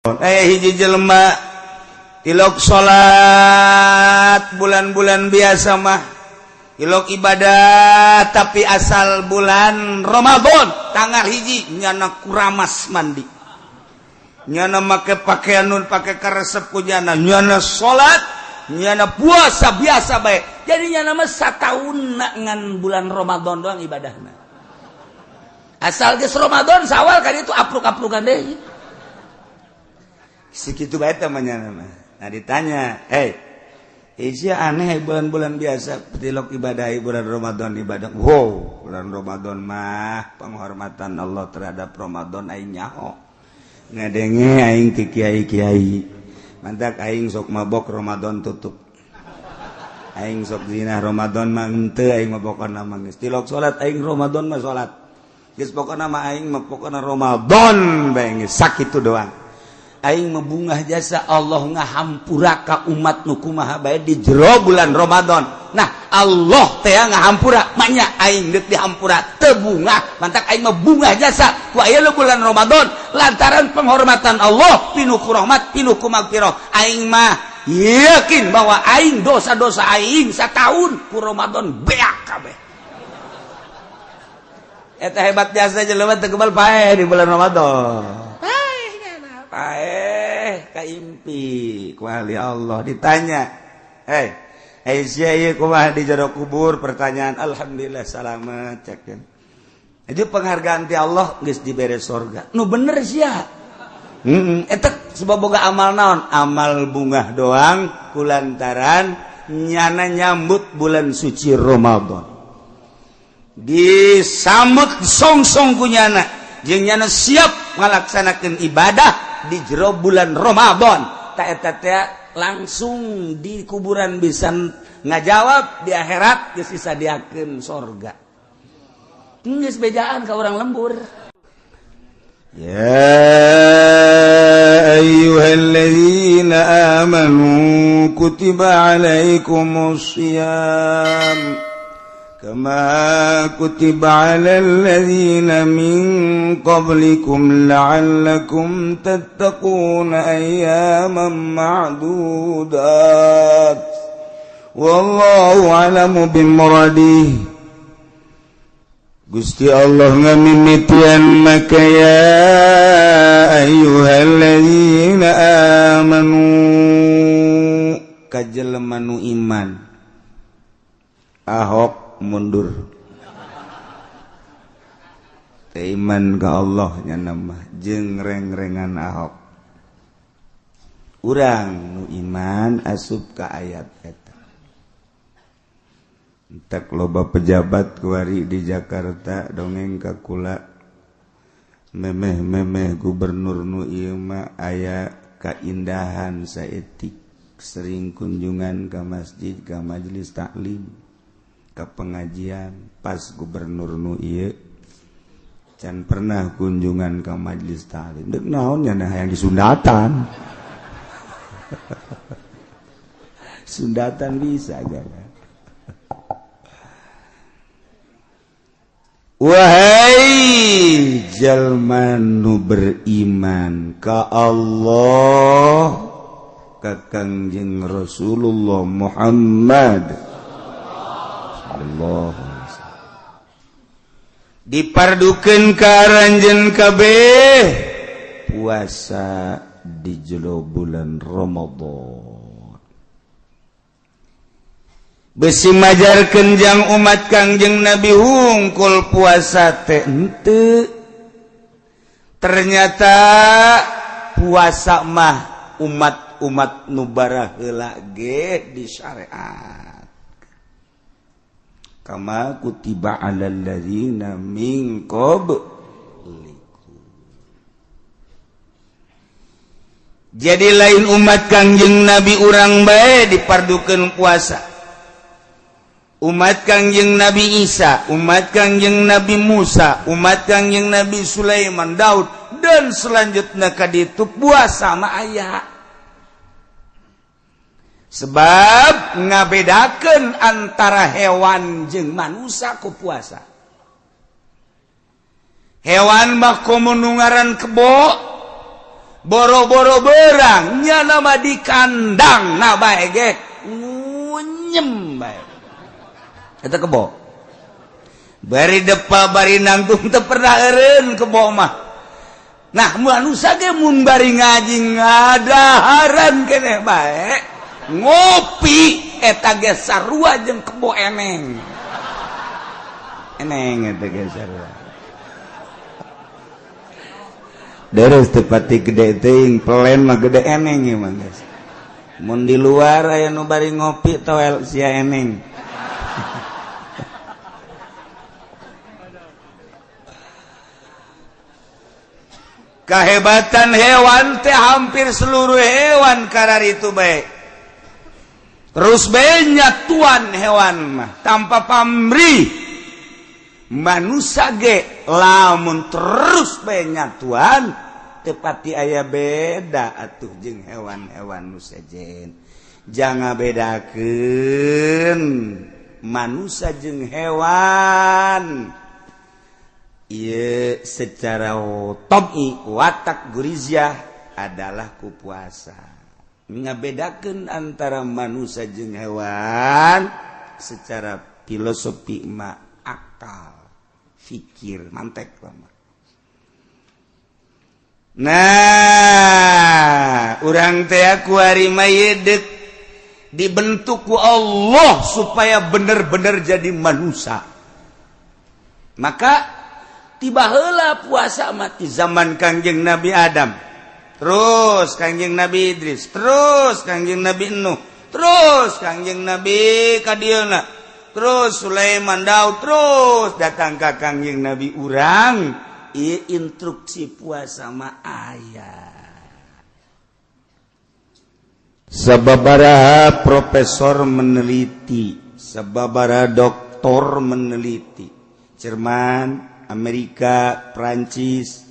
Hiji jelema tilok salat bulan-bulan biasa mah tilok ibadah, tapi asal bulan Ramadan tanggal 1 nyana kuramas mandi, nyana make pakaian nun pake karesep ku nyana, nyana salat, nyana puasa biasa bae. Jadi nyana mah sataun ngan bulan Ramadan doang ibadahna. Asal geus Ramadan sawal kan itu apruk-aprukan deui. Segitu bae temannya nama. Nah ditanya, "Hey, sia aneh bulan-bulan biasa tilok ibadah, bulan Ramadan ibadah." Wow, bulan Ramadan mah penghormatan Allah terhadap Ramadan aing nyaho. Ngadenge aing ti kiai-kiai. Mantak aing sok mabok Ramadan tutup. Aing sok zina Ramadan mah henteu, aing mah pokona mah geus tilok salat aing Ramadan mah salat. Geus pokona mah aing mah pokona Ramadan bae geus sakitu doang. Aing mebungah jasa Allah ngahampura ka umat nu kumaha bae di jero bulan Ramadan. Nah, Allah teh ngahampura, maknya aing deuk dihampura teu bungah, mantak aing mah bungah jasa ku aya bulan Ramadan lantaran penghormatan Allah pinuh ku rahmat, pinuh ku magfirah. Aing mah yakin bahwa aing dosa-dosa aing sataun ku Ramadan beak kabeh. Eta hebat jasa jelema teu kebal paeh di bulan Ramadan. Paeh kaimpi ku ahli Allah ditanya, "Hei, sia ieu kumaha di jero kubur?" Pertanyaan, alhamdulillah salamet cekeun. Jadi penghargaan ti Allah geus dibere sorga. Nu bener sia. Heeh, eta sebab boga amal naon? Amal bungah doang kulantaran nyana nyambut bulan suci Ramadan. Disambut songsong ku nyana, jeung nyana siap ngalaksanakeun ibadah di jero bulan Ramadan. Tak eta teh langsung di kuburan bisa ngajawab, di akhirat geus disadiakeun sorga. Geus bejaan ka urang lembur. Ya ayyuhalladzina amanu kutiba alaikumus shiyam kama kutiba alal ladzina min qablikum la'allakum tattaquna ayyaman ma'dudat wallahu a'lamu bimuradihi. Gusti Allah ngamimitian maka ya ayyuhalladzina amanu ka jelema nu iman. Ahok mundur teu iman ka Allah nya mah jeung reng-rengan Ahok. Urang nu iman asup ka ayat eta. Entek loba pejabat kuari di Jakarta dongeng ka kula, memeh-memeh gubernur nu ieu mah aya kaindahan saetik, sering kunjungan ka masjid, ka majelis taklim, ka pengajian. Pas gubernur nu ieu can pernah kunjungan ka majelis taklim, deuk naon nya hayang disundatan. Sundatan bisa aja. Wahai jalma nu beriman ka Allah, ka Kangjeng Rasulullah Muhammad sallallahu alaihi wasallam, dipardukeun ka aranjeun kabeh puasa di jero bulan Ramadan. Besi majarkeun jang umat Kangjeng Nabi hungkul puasa teh henteu. Ternyata puasa mah umat-umat nu baraheula ge di syariat. Kama kutiba alal ladzina min qablikum. Jadi lain umat Kangjeng Nabi urang bae dipardukeun puasa. Umat Kangjeng Nabi Isa, umat Kangjeng Nabi Musa, umat Kangjeng Nabi Sulaiman, Daud, dan selanjutnya ka ditu puasa mah aya. Sebab ngabedakeun antara hewan jeung manusia ku puasa. Hewan mah komo nu ngaran kebo, Boro-boro berang nya nama di kandang na bae ge ngunyem bae. Eta kebo. Bari depa bari nangtung teu pernah eureun kebo mah. Nah manusia ge mun bari ngaji ngadaharan keneh bae. Ngopi eta ge sarua jeung kebo eneng. Eneng eta ge sarua. Deres tepati gede teuing pelen mah gede eneng ieu mah geus. Mun di luar aya nu bari ngopi toel sia eneng. Kehebatan hewan teh hampir seluruh hewan karar itu bae. Terus bae nyatuan hewan mah tanpa pamrih. Manusia ge lamun terus bae nyatuan tepati aya beda atuh jeung hewan-hewan nu sejen. Jangan bedakeun manusia jeung hewan. Ieu secara tabii watak guriziah adalah ku puasa. Ngabedakeun antara manusia jeung hewan secara filosofi mah akal, fikir, mantek lama. Nah, urang teh kuari mah yeudek dibentuk ku Allah supaya bener-bener jadi manusia. Maka tiba heula puasa mati zaman Kangjeng Nabi Adam, terus Kangjeng Nabi Idris, terus Kangjeng Nabi Nuh, terus Kangjeng Nabi kadieuna, terus Sulaiman Daud, terus datang ka Kangjeng Nabi urang, ieu instruksi puasa mah aya. Sababaraha profesor meneliti, sababaraha doktor meneliti, Jerman, Amerika, Prancis,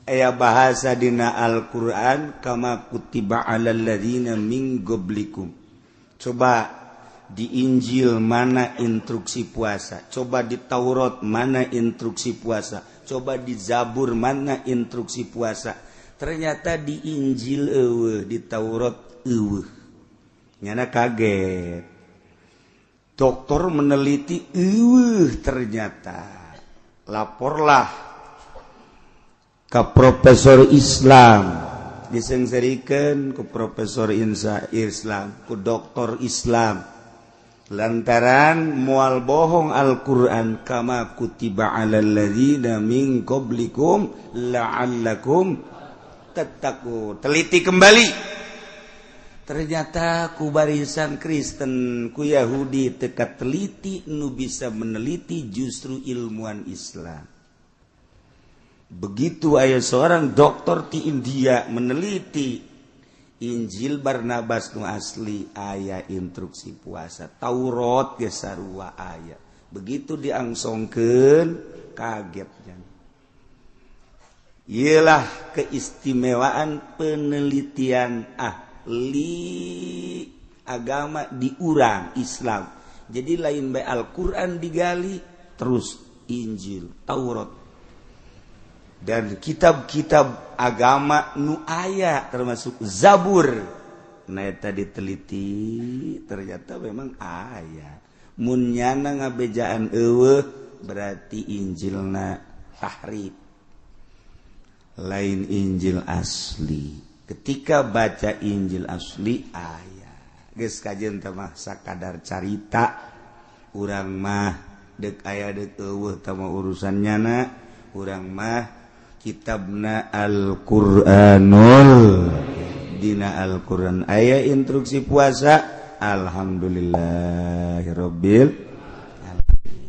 aya bahasa dina Al-Qur'an kama kutiba alal ladzina min qablikum. Coba di Injil mana instruksi puasa, coba di Taurat mana instruksi puasa, coba di Zabur mana instruksi puasa. Ternyata di Injil eueuh, di Taurat eueuh. Nyana kaget. Dokter meneliti eueuh ternyata. Laporlah ke profesor Islam, disengserikan ke profesor Insa Islam, ke doktor Islam, lantaran mual bohong Al-Quran kama kutiba alal ladzina min qablikum la'allakum tattaqun. Teliti kembali, ternyata ku barisan Kristen, ku Yahudi teka teliti, nu bisa meneliti justru ilmuwan Islam. Begitu aya seorang doktor di India meneliti Injil Barnabas nu asli aya instruksi puasa, Taurat ge sarua aya. Begitu diangsongkeun kagetnya. Iyalah keistimewaan penelitian ahli agama diurang Islam. Jadi lain bae Al-Qur'an digali terus Injil, Taurat dan kitab-kitab agama nu aya termasuk Zabur. Nah eta diteliti ternyata memang aya. Mun nyana ngabejaan eueuh berarti Injilna tahrif, lain Injil asli. Ketika baca Injil asli aya. Geus kajeun teh mah sakadar carita, urang mah deuk aya deuk eueuh teh mah urusan nyana, urang mah kitabna Al-Qur'anul, dina Al-Qur'an aya instruksi puasa. Alhamdulillahirabbil alamin.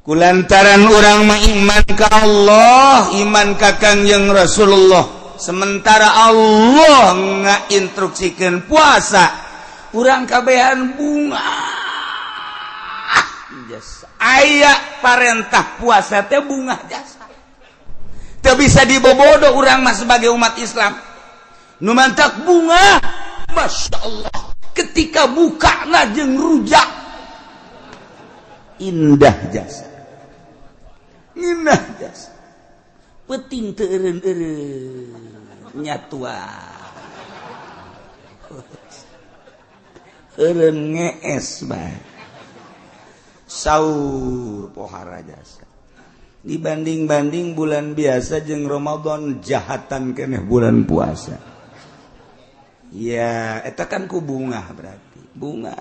Kulantaran urang mah iman ka Allah, iman ka Kangjeng Rasulullah, sementara Allah ngainstruksikeun puasa, urang kabehan bunga jasa. Aya parentah puasa teh bunga jasa. Teu bisa dibobodo urang mah sebagai umat Islam. Nu mantak bunga, Masya Allah, ketika bukana jeung rujak indah jasa, indah jasa. Peuting teu eureun-eureun nyatua. Eureun ngees bae. Saur pohara jasa. Dibanding-banding bulan biasa jeung Ramadan jahatan keneh bulan puasa. Ya, eta kan ku bungah berarti. Bungah.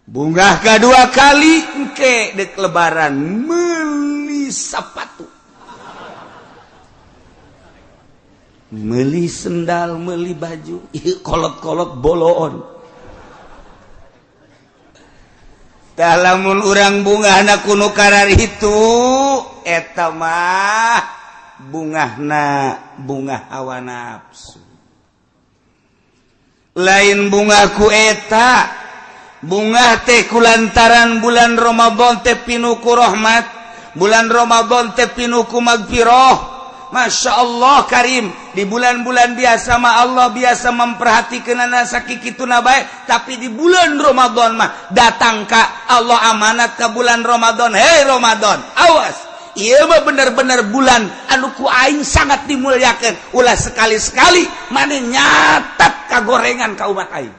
Bungah kedua kali engke dek lebaran meuli sepatu. Meuli sendal, meuli baju, ieu kolot-kolot boloon. Tah lamun urang bungahna ku nu karar itu eta mah bungahna bungah hawa nafsu. Lain bungah ku eta, bungah teh kulantaran bulan Ramadan teh pinuh ku rahmat, bulan Ramadan teh pinuh ku magfirah. Masya Allah karim, di bulan-bulan biasa mah Allah biasa memperhatikan sakikituna bae, tapi di bulan Ramadan mah datang ka Allah amanat ka bulan Ramadan. Hei Ramadan, awas, ieu mah bener-bener bulan anu ku aing sangat dimuliakeun, ulah sekali-sekali maneh nyatat kagorengan ka umat aing.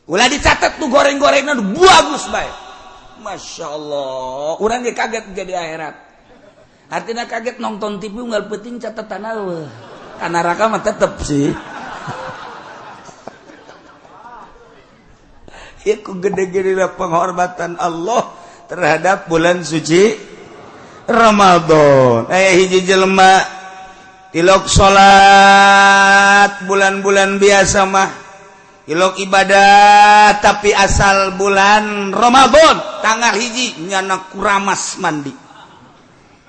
Ulah dicatat tuh goreng-gorengan bagus bae. Masya Allah, urang ge kaget jadi akhirat. Artinya kaget nonton TV unggal penting catatan eueuh. Ka neraka mah tetep sih. Ieu ku gede-gedena penghormatan Allah terhadap bulan suci Ramadan. Aya hiji jelema tilok salat bulan-bulan biasa mah, tilok ibadah, tapi asal bulan Ramadan tanggal hiji nyana kuramas mandi.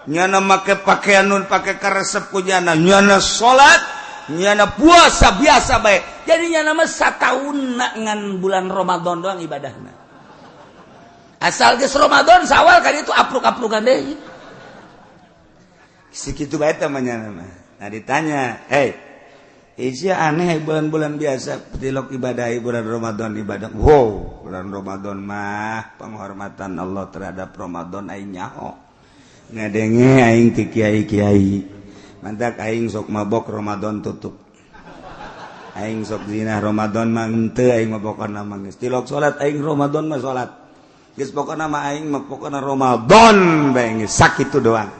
Nyana make pakaian nun pake karesep ku nyana, nyana salat, nyana puasa biasa bae. Jadi nyana mah sataun ngan bulan Ramadan doang ibadahna. Asal geus Ramadan sawal kan itu apruk-aprukan deui. Sakitu bae teh mah nyana mah. Nah ditanya, "Hei, sia aneh bulan-bulan biasa tilok ibadah bulan Ramadan ibadah." Wow, bulan Ramadan mah penghormatan Allah terhadap Ramadan aing nyaho. Ngadenge aing ti kiai-kiai. Mantak aing sok mabok Ramadan tutup. Aing sok zina Ramadan mah henteu aing mah pokona mah geus tilok salat aing Ramadan mah salat. Geus pokona mah aing mah pokona Ramadan bae geus sakitu doang.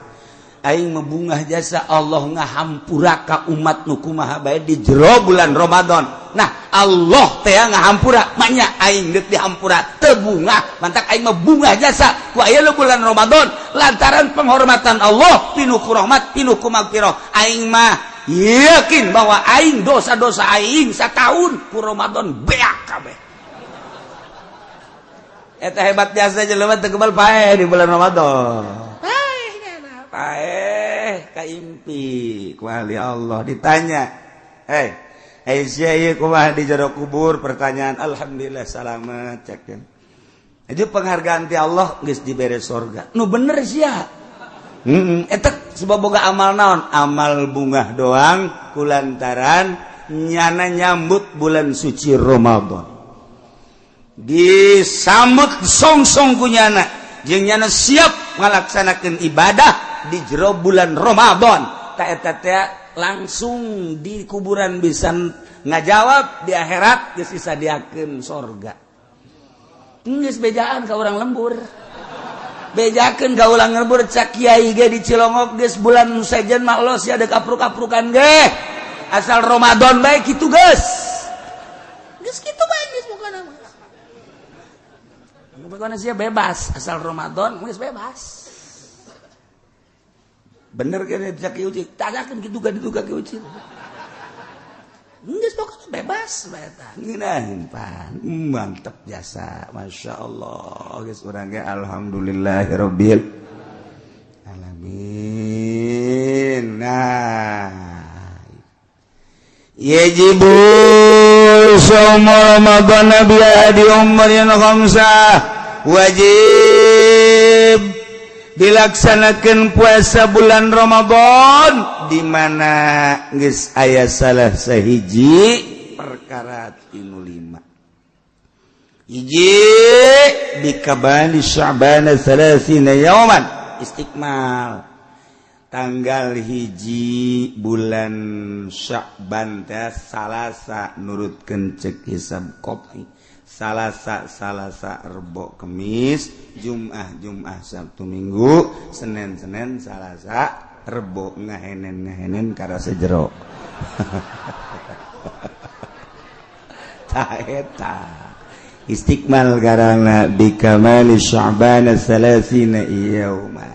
Aing mah bungah jasa Allah ngahampura ka umat nu kumaha bae di jero bulan Ramadan. Nah, Allah teh ngahampura, maknya aing deuk dihampura teu bungah, mantak aing mah bungah jasa ku aya bulan Ramadan lantaran penghormatan Allah pinuh ku rahmat, pinuh ku magfirah. Aing mah yakin bahwa aing dosa-dosa aing satahun ku Ramadan beak kabeh. Eta hebat jasa jelema teu kebal paeh di bulan Ramadan. Paeh kaimpi ku ahli Allah ditanya, "Hei, sia ieu kumaha di jero kubur?" Pertanyaan, alhamdulillah salamet cekeun. Jadi penghargaan ti Allah geus dibere sorga. Nu bener sia. Heeh, eta sebab boga amal naon? Amal bungah doang kulantaran nyana nyambut bulan suci Ramadan. Disambut song-song ku nyana, jeung nyana siap ngalaksanakeun ibadah di jero bulan Ramadan. Ta eta teh langsung di kuburan bisa ngajawab, di akhirat geus disadiakeun sorga. Geus bejaan ka urang lembur. Bejakeun ka urang lembur cak kiai ge di Cilongok geus bulan sejen mah los ya deuk apruk-aprukan ge. Asal Ramadan bae kitu geus. Geus kitu bae geus pokona mah. Pokona sia bebas asal Ramadan geus bebas. Bener kan cak Ki Ucil, tanyakeun kitu ka ditu ka Ki Ucil. Geus pokona bebas bae eta. Ngeunaheun pan, mantep jasa, masyaallah. Geus urang ge alhamdulillahirabbil alamin. Nah, yajibu shaum Ramadan bi adi umrin khamsah, wajib dilaksanakan puasa bulan Ramadan di mana geus aya salah sahiji perkara tinu lima. Hiji bikabani Sya'ban 30 yauman, Istikmal tanggal 1 bulan Sya'ban teh Salasa, nurutkeun cek hisab kopi Salasa, Salasa, Rebo, Kemis, Jum'ah, Jum'ah, Sabtu, Minggu, Senin, Senin, Salasa, Rebo, ngahenen ngahenen karasa jero. Tah eta istikmal karana bikamali Sya'ban salasina yauma.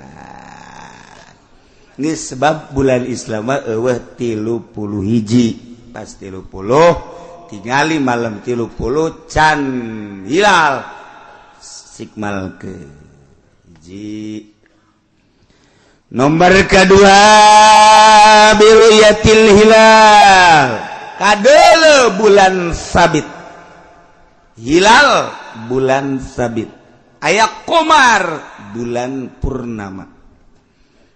Ini sebab bulan Islam eueuh 31, pas 30 tingali malam 30 can hilal sikmal ke hiji. Nomor kedua biruyatil hilal, kadele bulan sabit, hilal bulan sabit, aya komar bulan purnama,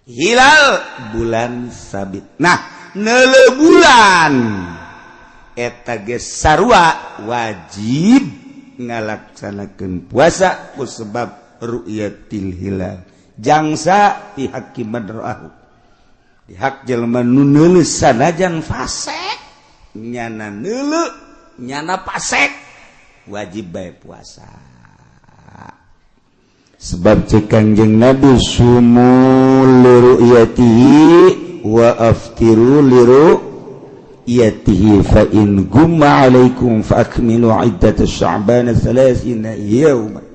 hilal bulan sabit. Nah, neule bulan eta geus sarua wajib ngalaksanakeun puasa ku sebab ru'yatil hilal. Jangsa pihak kiman ra'ahu, pihak jelema nu neuleuh sanajan fasek, nyana neuleuh nyana pasek wajib bae puasa. Sebab cek Kangjeng Nabi sumu liru'yatihi wa aftiru liru'yatihi fa in gumma alaikum fa akmilu iddat sya'ban 30 yawma.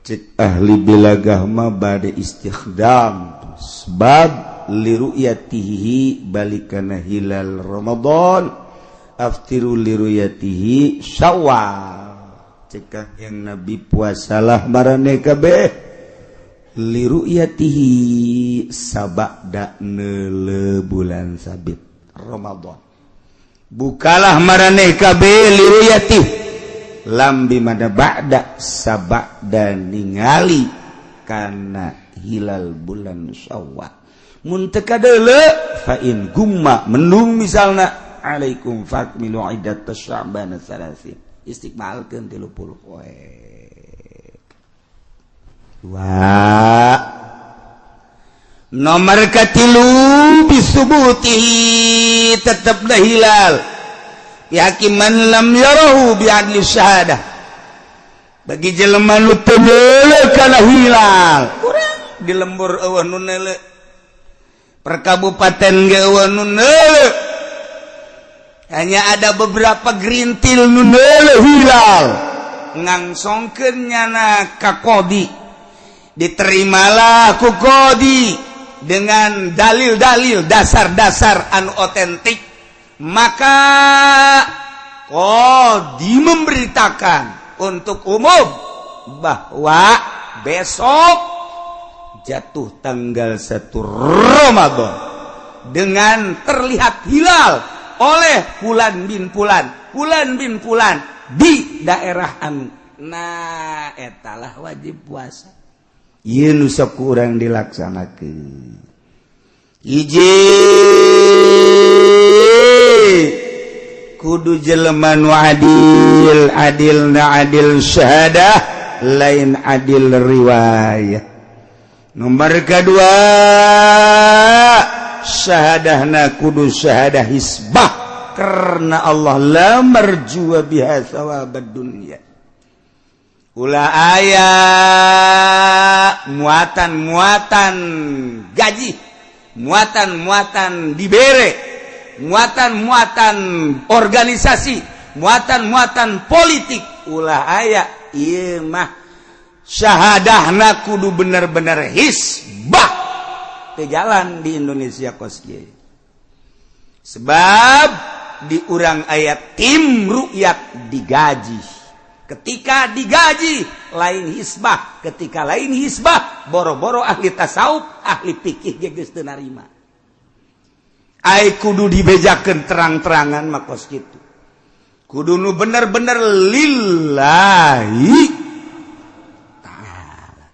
Cek ahli bilagah mah bade istikhdam sebab liru'yatihi balikana hilal Ramadan, aftiru liru'yatihi Syawal. Cek yang Nabi puasalah marane kabeh liru'yatihi sabada neule bulan sabit Ramadan. Bukalah marane kabeh liru'yatihi lam bimada ba'da sabada ningali kana hilal bulan Syawal. Mun teu kadeule fa in gumma mendung misalna alaikum fakmilu iddat sya'ban 30, istikmalkeun 30 poe. Dua. Nomor katilu bisubutihi tetep dah hilal. Yakiman lam yarahu bi'adli syahadah. Bagi jelema nu teu neuleuh kana hilal, kurang di lembur eueuh nu neuleuh. Per kabupaten ge eueuh nu neuleuh. Hanya ada beberapa gerintil nu neuleuh hilal. Ngangsongkeun nyana ka qadi. Diterimalah ku qadi dengan dalil-dalil dasar-dasar anu otentik. Maka qadi memberitakan untuk umum bahwa besok jatuh tanggal 1 Ramadan dengan terlihat hilal oleh fulan bin fulan, fulan bin fulan di daerah anu. Nah, etalah wajib puasa. Ieu nu sok kurang dilaksanakeun. Hiji kudu jelema nu adil, adil na adil syahadah, lain adil riwayah. Nomor kedua syahadahna kudu syahadah hisbah karena Allah la marjua biha thawabad dunya. Ulah aya muatan-muatan gaji, muatan-muatan dibere, muatan-muatan organisasi, muatan-muatan politik, ulah aya ieu mah syahadahna kudu bener-bener hisbah. Teu jalan di Indonesia kos kieu. Sebab di urang aya tim rukyat digaji. Ketika digaji lain hisbah, ketika lain hisbah boro-boro ahli tasawuf, ahli fikih ge geus teu narima. Ai kudu dibejakeun terang-terangan mah kos kitu. Kudu nu bener-bener lillahi ta'ala.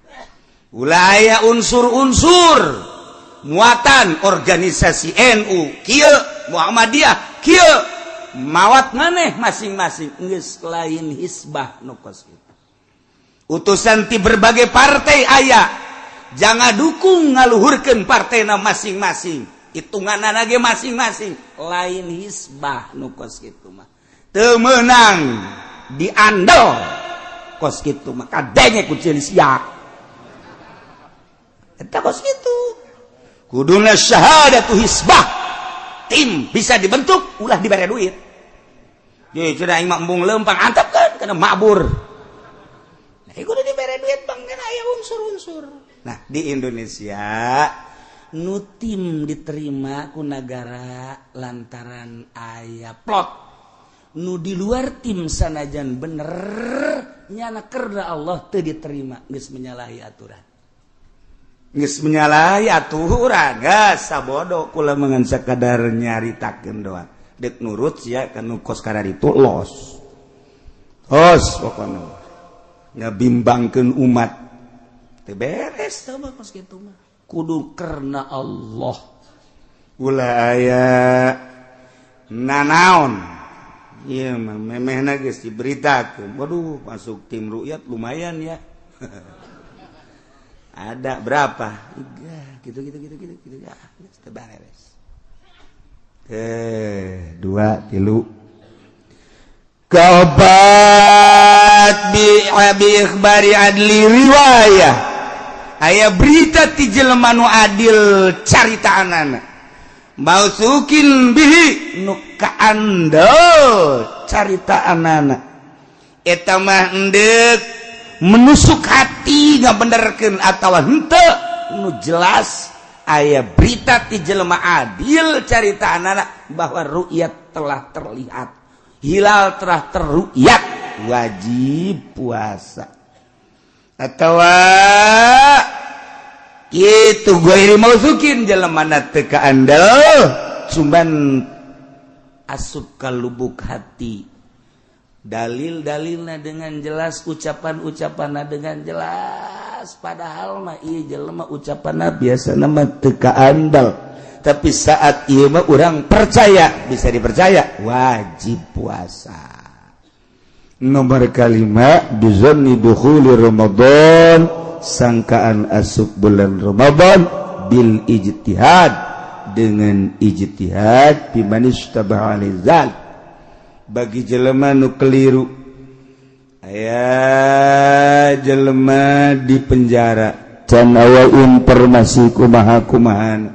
Ulah aya unsur-unsur muatan organisasi NU kieu, Muhammadiyah kieu, mawat maneh masing-masing geus lain hisbah nu kos kitu. Utusan ti berbagai partai aya, Jangan dukung ngaluhurkeun partena masing-masing. Hitunganna ge masing-masing. Lain hisbah nu kos kitu mah. Teu meunang diandel kos kitu mah kadenge ku ceuli sia. Eta kos kitu. Kuduna syahadatu hisbah. Tim bisa dibentuk ulah dibere duit. Ye cenah aing mah embung leumpang antep kan kana mabur. Nah, kudu dibere duit bang kan aya unsur-unsur. Nah, di Indonesia nu tim diterima ku nagara lantaran aya plot. Nu di luar tim sanajan bener nyana karena Allah teu diterima geus menyalahi aturan. Geus menyalahi aturan, geus sabodo kula mengan sakadar nyaritakeun doang. Dek nurut sia ka nu kos kararitu los. Los pokona. Ngabimbangkeun umat. Teu beres teh mah kos kitu mah. Kudu karena Allah. Ulah aya nanaon. Ieu mah memehna geus diberitakeun. Waduh, masuk tim rukyat lumayan ya. Ada berapa? 3 gitu gitu gitu gitu gitu ya, geus teu beres. 2 3 Kaopat bi abi ikhbari adli riwayah. Aya berita ti jelema nu adil caritaanana. Mausukin bihi nu kaandel caritaanana. Eta mah endek menusuk hati ngabenerkeun atawa henteu nu jelas aya berita ti jelema adil caritaanana bahwa ru'yat telah terlihat, hilal telah terru'yat, wajib puasa. Atawa kitu ghairi mausukin jelema na teu kaandel cuman asup ka lubuk hati. Dalil-dalilna dengan jelas, ucapan-ucapanna dengan jelas, padahal mah ieu jelema ucapanna biasana mah teu kaandel, tapi saat ieu mah urang percaya, bisa dipercaya, wajib puasa. Nomor kelima, bizanni dukhuli Ramadan, sangkaan asup bulan Ramadan bil ijtihad, dengan ijtihad bimanistabah alizal, bagi jelema nu keliru. Aya jelema di penjara can aya informasi kumaha-kumahan,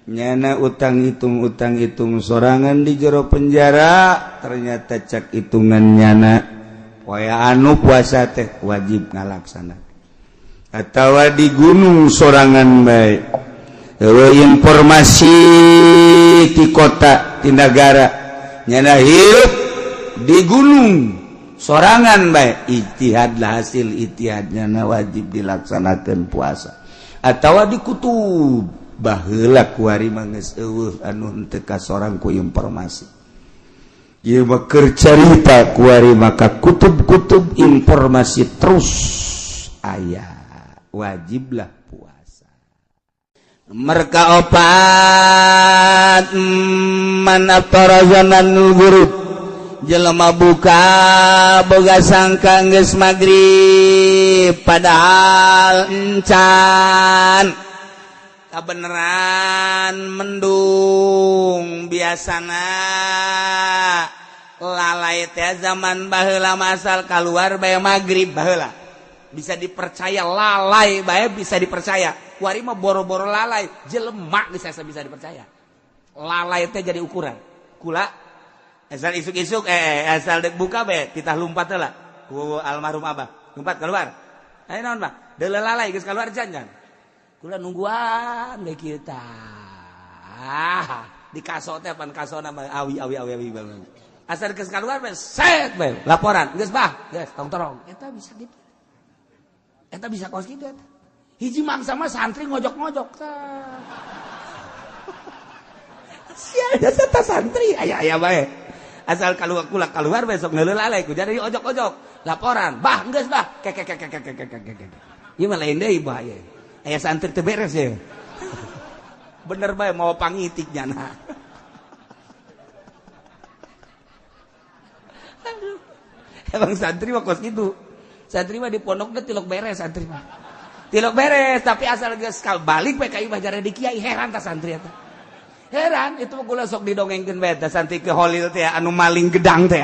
nyana utang hitung sorangan di jero penjara, ternyata cak hitungan nyana poe anu puasa teh wajib ngalaksana. Atawa di gunung sorangan bae eueuh informasi ti kota ti nagara, nyana hirup di gunung sorangan bae, ijtihadlah hasil ijtihadnya na wajib dilaksanakan puasa. Atawa di kutub baheula kuari mah geus eueuh anu henteu kasorang ku informasi. Ieu mah keur carita kuari maka kutub-kutub informasi terus aya, wajiblah puasa. Merka opat man aftara zananul ghurub, jelema buka boga sangka geus magrib padahal encan, kabeneran mendung. Biasana lalai teh zaman baheula masal keluar bae magrib baheula bisa dipercaya, lalai bae bisa dipercaya. Kuari mah boro-boro lalai, jelema bisa dipercaya. Lalai teh jadi ukuran. Kula asal isuk-isuk asal dek buka bae titah lumpat heula ku almarhum abah. Lumpat keluar. Ayo naon bah? Deuleu lalai geus keluar jangan. Kula nungguan bae kieu tah. Di kaso teh pan kasona mah awi awi awi awi banget. Asal geus keluar bae set bae laporan geus bah, geus tong torong. Eta bisa gitu. Eta bisa kos kitu eta. Hiji mangsa mah santri ngojok-ngojok tah. Sia jasa ta santri aya-aya bae. Asal keluar kula keluar besok ngeuleuh lalai ku jadi ojok-ojok. Laporan, bah geus bah. Kek kek kek kek kek kek. Ieu mah lain deui bahaya. Aya santri teu beres ya. Bener bae mau pangitik nyana. Aduh. Emang santri mah kos kitu. Santri mah di pondok teh tilok beres santri mah. Tilok beres, tapi asal geus balik we ka imah jare di kiai heran ta santri eta. Heran itu mah kula sok didongengkeun bae teh santri ke Holil teh anu maling gedang teh.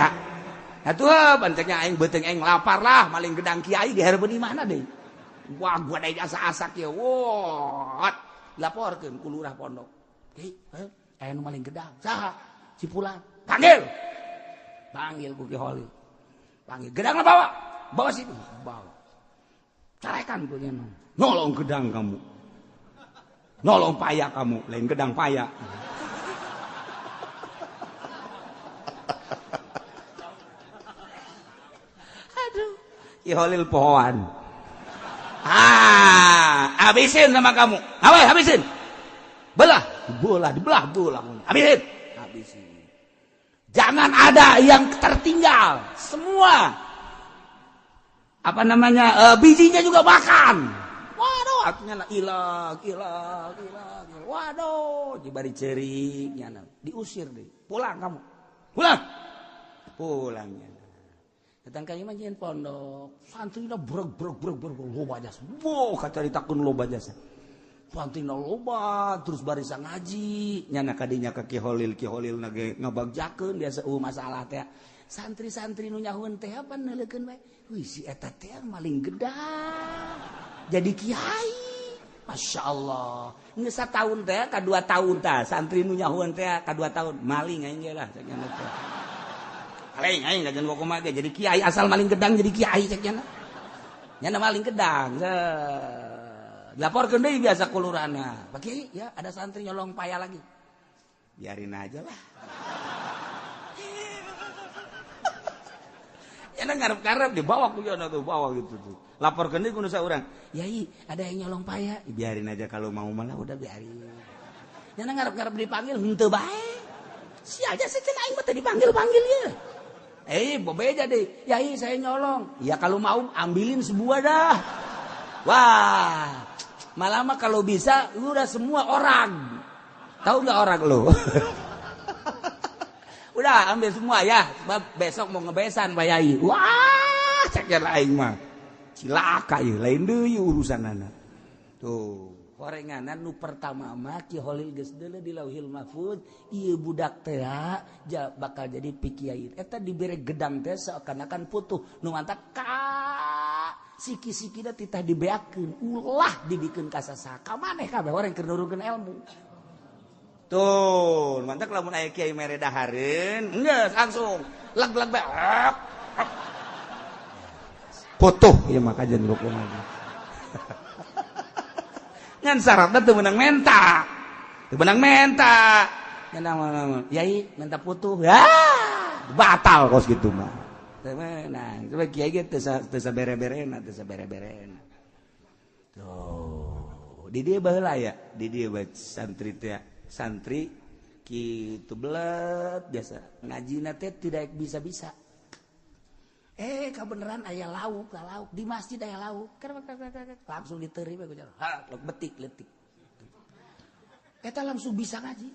Atuh banteknya aing beuteung aing lapar lah maling gedang kiai di hareupeun imahna deui. Wah gua deui asa-asak ieu. Wah, laporkeun ku lurah pondok. Kiai, aya nu maling gedang. Saha? Si Fulan. Panggil. Panggil ku Ki Holil. Panggil gedangna bawa. Bawa sini. Bawa. Carekan ku nya. Nolong gedang kamu. Nolong paya kamu, lain gedang paya. Aduh, Ki Holil pohoan. Ah, habisin sama kamu. Awas, habisin. Belah, belah, dibelah, belah. Habisin. Habisin. Jangan ada yang tertinggal. Semua. Apa namanya? Bijinya juga makan. Waduh, artinya lah ilang, ilang, ilang. Waduh, dibari cerik, nyana. Diusir deh. Pulang kamu. Pulang. Pulangnya. Datang ka imah jeung pondok. Santrina breg breg breg breg loba jasa. Wow, kacaritakeun loba jasa. Santrina loba terus barisa ngaji. Nyana kadinya ka Ki Holil, Ki Holil na ge ngabagjakeun biasa masalah teh. Santri-santri nu nyahueun teh apa neuleukeun bae. Wih, si eta teh maling gedang. Jadi kiai. Masya Allah. Geus satahun teh ka 2 tahun tah santri nu nyahueun teh ka 2 tahun maling aing ge lah cek nya teh. Maling aing kajian kumaha ge jadi kiai asal maling gedang jadi kiai cek nya. Nya maling gedang. Laporkeun deui biasa ku lurahna. Pak Kiai, ya ada santri nyolong paya lagi. Biarin aja lah. Ya ngarep-ngarep dibawa ku jono tuh, bawa gitu tuh. Laporkeun deui ku nu saurang. Yai, ada yang nyolong paya. Biarin aja kalau mau malah udah biarin. Nya ngarep-ngarep dipanggil henteu bae. Sia aja sih cenah aing mah teu dipanggil-panggil ye. Bebeja deh. Yai, saya nyolong. Ya kalau mau ambilin sebuah dah. Wah, malah mah kalau bisa lu udah semua orang. Tahu nggak orang lu? Udah ambil semua ya, sebab besok mau ngebesan Pak Yai. Wah, cek aing mah. Cilaka ieu, lain deui urusanana. Tuh, horenganan nu pertama mah Ki Holil geus deuleu di Lauhil Mahfuz, ieu budak teh bakal jadi pikiai. Eta dibere gedang teh seakan-akan putuh, nu mantak ka siki-sikina titah dibeakeun, ulah dibikeun ka sasaha. Ka maneh kabeh orang keur nurunkeun ilmu. Tuh, mantak lamun aya kiai mere dahareun, geus langsung leg-leg bae. Putuh ieu mah kajian rukun lagi. Ngan syaratna teu meunang menta. Teu meunang menta. Ngan yai menta putuh. Ya, batal kos kitu mah. Teu meunang. Coba kiai ge teu sabere-berena, teu sabere-berena. Tuh, di dieu baheula ya, di dieu bae santri teh. Santri kitu belet biasa ngajina teh tidak bisa-bisa. Kebenaran aya lauk, lauk di masjid aya lauk. Langsung diterima ku jalan. Ha, betik letik. Eta langsung bisa ngaji.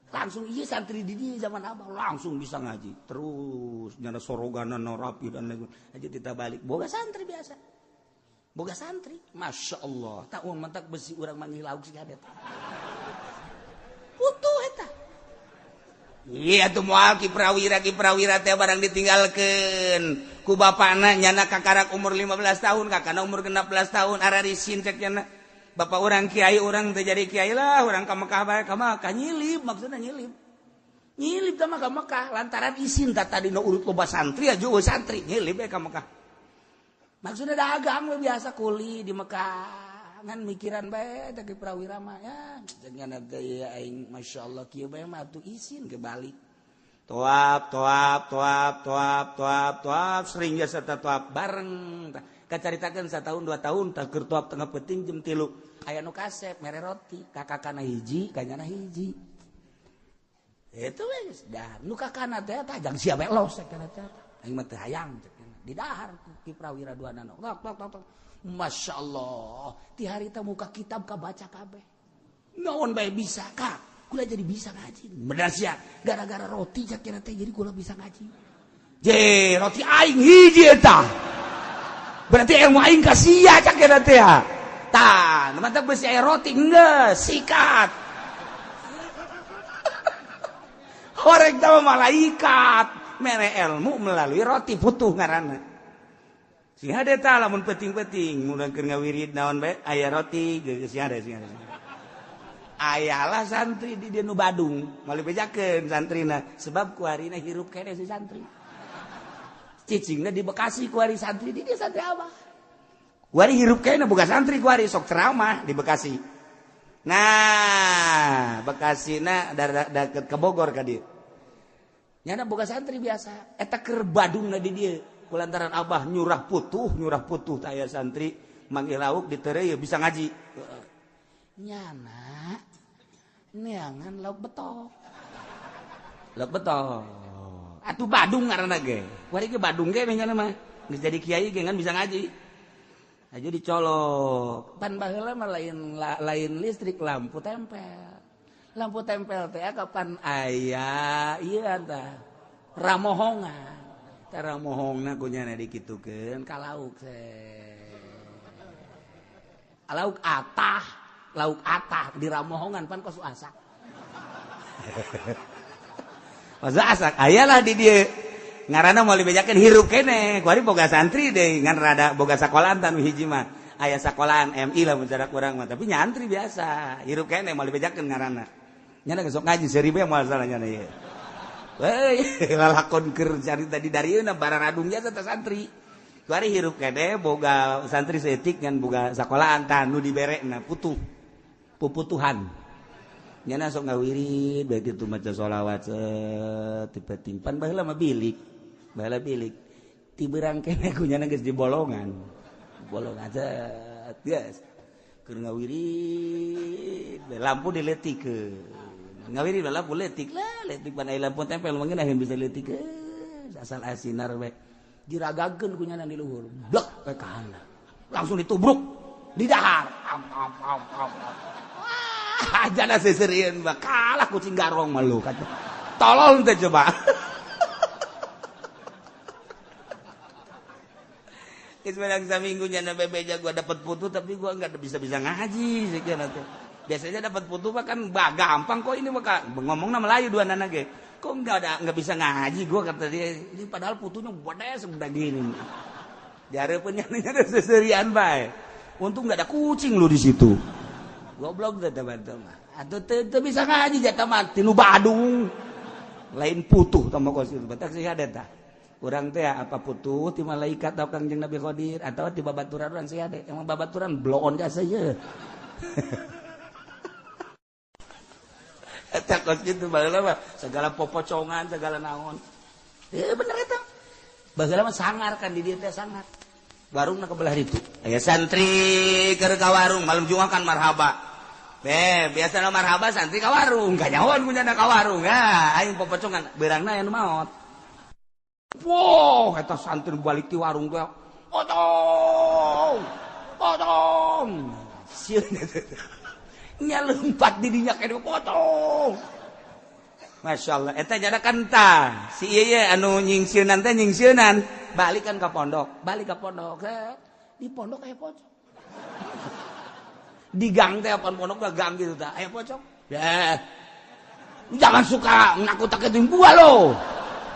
Langsung ieu santri di dieu zaman abah langsung bisa ngaji. Terus nyana soroganan rapi dan lain. Aja kita balik boga santri biasa. Boga santri, Masya Allah. Tak uang mentak besi urang manggil lauk sih ada. Putuh eta. Iya tuh moal Ki Prawira teh barang ditinggalkeun ku bapana nyana kakarak umur 15 tahun kakana umur 16 tahun ararisin cek nyana. Bapak urang kiai urang teh jadi kiai lah urang ka Mekah bae ka Mekah nyilip maksudna nyilip. Nyilip teh mah ka Mekah lantaran isin tah tadi nu urut loba santri aja eueuh santri nyilip we ka Mekah. Maksudna dagang we biasa kuli di Mekah. Ngan mikiran bae teh Ki Prawira mah ya cenah teh aing masyaallah kieu bae mah atuh isin ke balik. Toap toap toap toap toap toap sering jasa toap bareng kacaritakeun satahun 2 tahun tah keur toap tengah peuting jam 3 aya nu kasep mere roti kakakana hiji kanyana hiji. Itu we geus dahar nu kakana teh tah jang sia bae los kana teh aing mah teu hayang di dahar Ki Prawira dua nano tok tok tok. Masya Allah, ti harita muka kitab kabaca kabeh. Naon bae bisa ka, kula jadi bisa ngaji. Bener sia, gara-gara roti cak kira teh jadi kula bisa ngaji. Je, roti aing hiji eta. Berarti ilmu aing ka sia cak kira teh. Tah, nu mantap besi aya roti geus sikat. Horeg tah malaikat mere ilmu melalui roti putuh ngaranna. Sing hade tah lamun penting-penting mun keur ngawirid naon bae aya roti geus sing hade sing hade. Ayalah santri di dieu nu Badung, moal dibejakeun santrina sebab kuarina hirup keneh si santri. Cicingna di Bekasi kuari santri di dieu santri abah. Kuari hirup keneh boga santri kuari sok ceramah di Bekasi. Nah, Bekasina deket ke Bogor ka dieu. Nyana boga santri biasa, eta keur Badungna di dieu. Kulantaran abah nyurah putuh teh aya santri manggil lauk ditereuy bisa ngaji. Nyana neangan lauk betok. Lauk betok. Atuh Badung ngaranna ge. Kuari ge Badung ge nyana mah. Geus jadi kiai ge ngan bisa ngaji. Aja dicolok. Pan baheula mah lain listrik lampu tempel. Lampu tempel teh kapan aya ieu tah ramohongan. Tah ramohongna ku nyana dikitukeun ka lauk lauk atah di ramohongan pan kos asak. Kos asak ayalah di dieu. Ngaranna moal dibejakeun hirup keneh. Kuari boga santri deui ngan rada boga sakolahan tan hiji mah. Aya sakolahan MI lah mun cara kurang mah, tapi nyantri biasa. Hirup keneh moal dibejakeun ngaranna. Nyana geus sok ngaji seribu yang moal salah nyana ieu. Heuy, lalakon keur carita di darieuna bararadung jasa teh santri. Kuari hirup keneh boga santri saeutik ngan boga sakolahan tah nu diberekna putuh. Puputuhan. Nyana sok ngawirid bae kitu maca sholawat tipe timpan baheula mah bilik. Baheula bilik. Ti beurang keneh ku nyana geus di bolongan. Bolongan set geus. Keur ngawirid lampu diletikeun. Ngawirid lampu letik lah, letik pan aya lampu tempel mah ngeunaheun bisa diletikeun. Asal asinar we. Diragagkeun ku nyana di luhur. Blek we ka handap. Langsung ditubruk di dahar. Am am am am. Jana seserian bah kalah kucing garong malu kata. Tolol teh coba. Geus menang saminggu nyana bebeja gua dapat putu tapi gua enggak bisa-bisa ngaji sekian teh. Biasanya dapat putu mah kan gampang kok ini mah ngomongna Melayu dua nana ge. Kok enggak bisa ngaji gua kata dia. Ini padahal putunya gede sebudak gini. Dihareupeun nyana seserian bae. Untung enggak ada kucing lu di situ. Goblok teh teman-teman. Atuh teu bisa ngaji jatah mah tinu Badung. Lain putuh tah mah kos kitu. Batak sih ada tah. Urang teh apa putuh ti malaikat atau Kangjeng Nabi Khidir atau ti babaturan urang sih ada. Emang babaturan bloon jasa ye. Eta kos kitu baheula mah segala popocongan, segala naon. Bener eta. Baheula mah sangar kan di dieu teh sangar. Warungna ke belah ditu. Aya santri keur ka warung malam Jumat kan marhaba. Be, biasana marhaba santri ka warung, kanyahoan ku nyana ka warung. Ha, aing popocongan beurangna aya nu maot. Wow, eta santri balik ti warung teh. Potong. Potong. Sieun eta. Nya lompat di dinya kene potong. Masya Allah, eta jada kan tah. Si ieu ye anu nyingsieunan teh nyingsieunan. Balik kan ke pondok, balik ke pondok. Di pondok aya pocong. Di gang teh apaan pondok mah gang gitu tah, aya pocong. Ya. Jangan suka nakut-nakutin gua lo.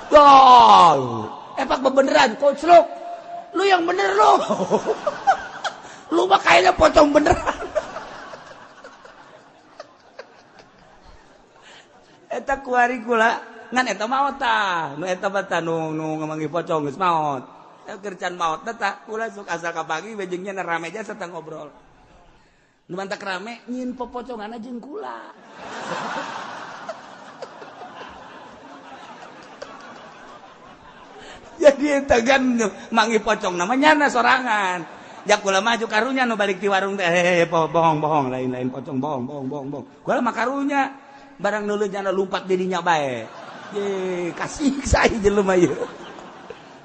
Gol. Epak bebeneran, koclok. Lu yang bener lo. Lu mah kayaknya pocong beneran. Eta kuari kula ngan eta maot tah nu eta mah tah nu ngamanggih pocong geus maot. Kerjaan maot tah kula sok asal ka pagi bejengnya rame jasa tah ngobrol. Nu mantak rame nyin popocongan jeung kula. Jadi eta kan manggih pocong namanya nyana sorangan. Jak kula maju karunya nu balik ti warung teh bohong bohong lain-lain pocong bohong bohong bohong bohong. Kula mah karunya barang nulun nyana lumpat dirinya bae. Ye, kasih saya jelema ieu.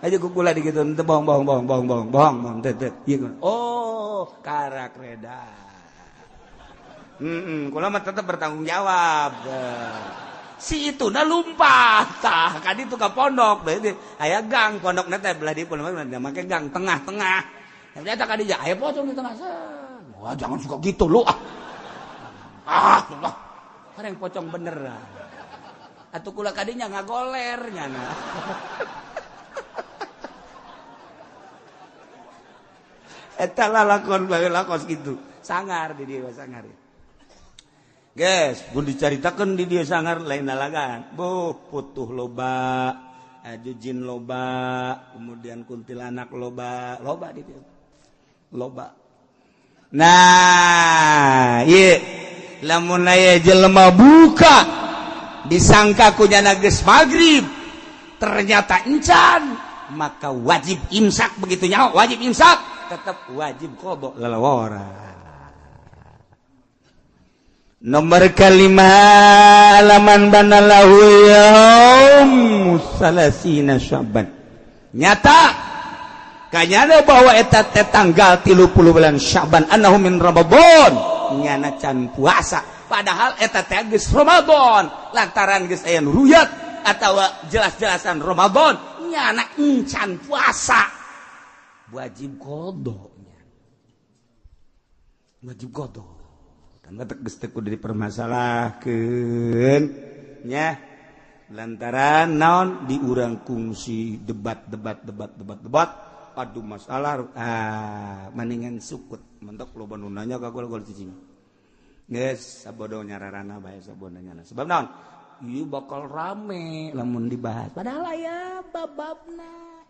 Aja ku kula dikitu teu bohong bohong bohong bohong bohong bohong bohong teu teu. Ieu oh, karak reda. Kula mah tetep bertanggung jawab. Si itu na lumpat tah ka ditu ka pondok. Berarti aya gang pondokna teh belah di pondok make gang tengah-tengah. Eta ka dieu aya pocong di tengah. Wah, jangan suka gitu lu ah. Ah, Allah. Kareng pocong bener. Atuh kula kadinya ngagoler nyana. Eta lalakon baheula kos kitu. Sangar di dieu sangar. Guys, mun dicaritakeun di dieu sangar lain lalagan. Buh, putuh loba, jin loba, kemudian kuntilanak loba, loba di dieu. Loba. Nah, ieu lamun aya jelema buka disangka ku nyana geus magrib, ternyata encan, maka wajib imsak begitu nyaho, wajib imsak, tetap wajib qada lalawara. Nomor kelima laman banalahu yaum salasina Sya'ban. Nyata kanyana bahwa eta teh tanggal 30 bulan Sya'ban annahu min Ramadan, nyana can puasa padahal eta teh geus Ramadan lantaran geus aya nu ruyat atawa jelas-jelasan Ramadan nyana encan puasa wajib qada nya. Wajib qada. Geus teu kudu dipermasalahkeun nya lantaran naon di urang kungsi debat adu masalah maningan sukut mentok loba nu nanya ka gol cicing geus sabodo nyararana bae sabodo nyana sebab naon ieu bakal rame lamun dibahas padahal aya bababna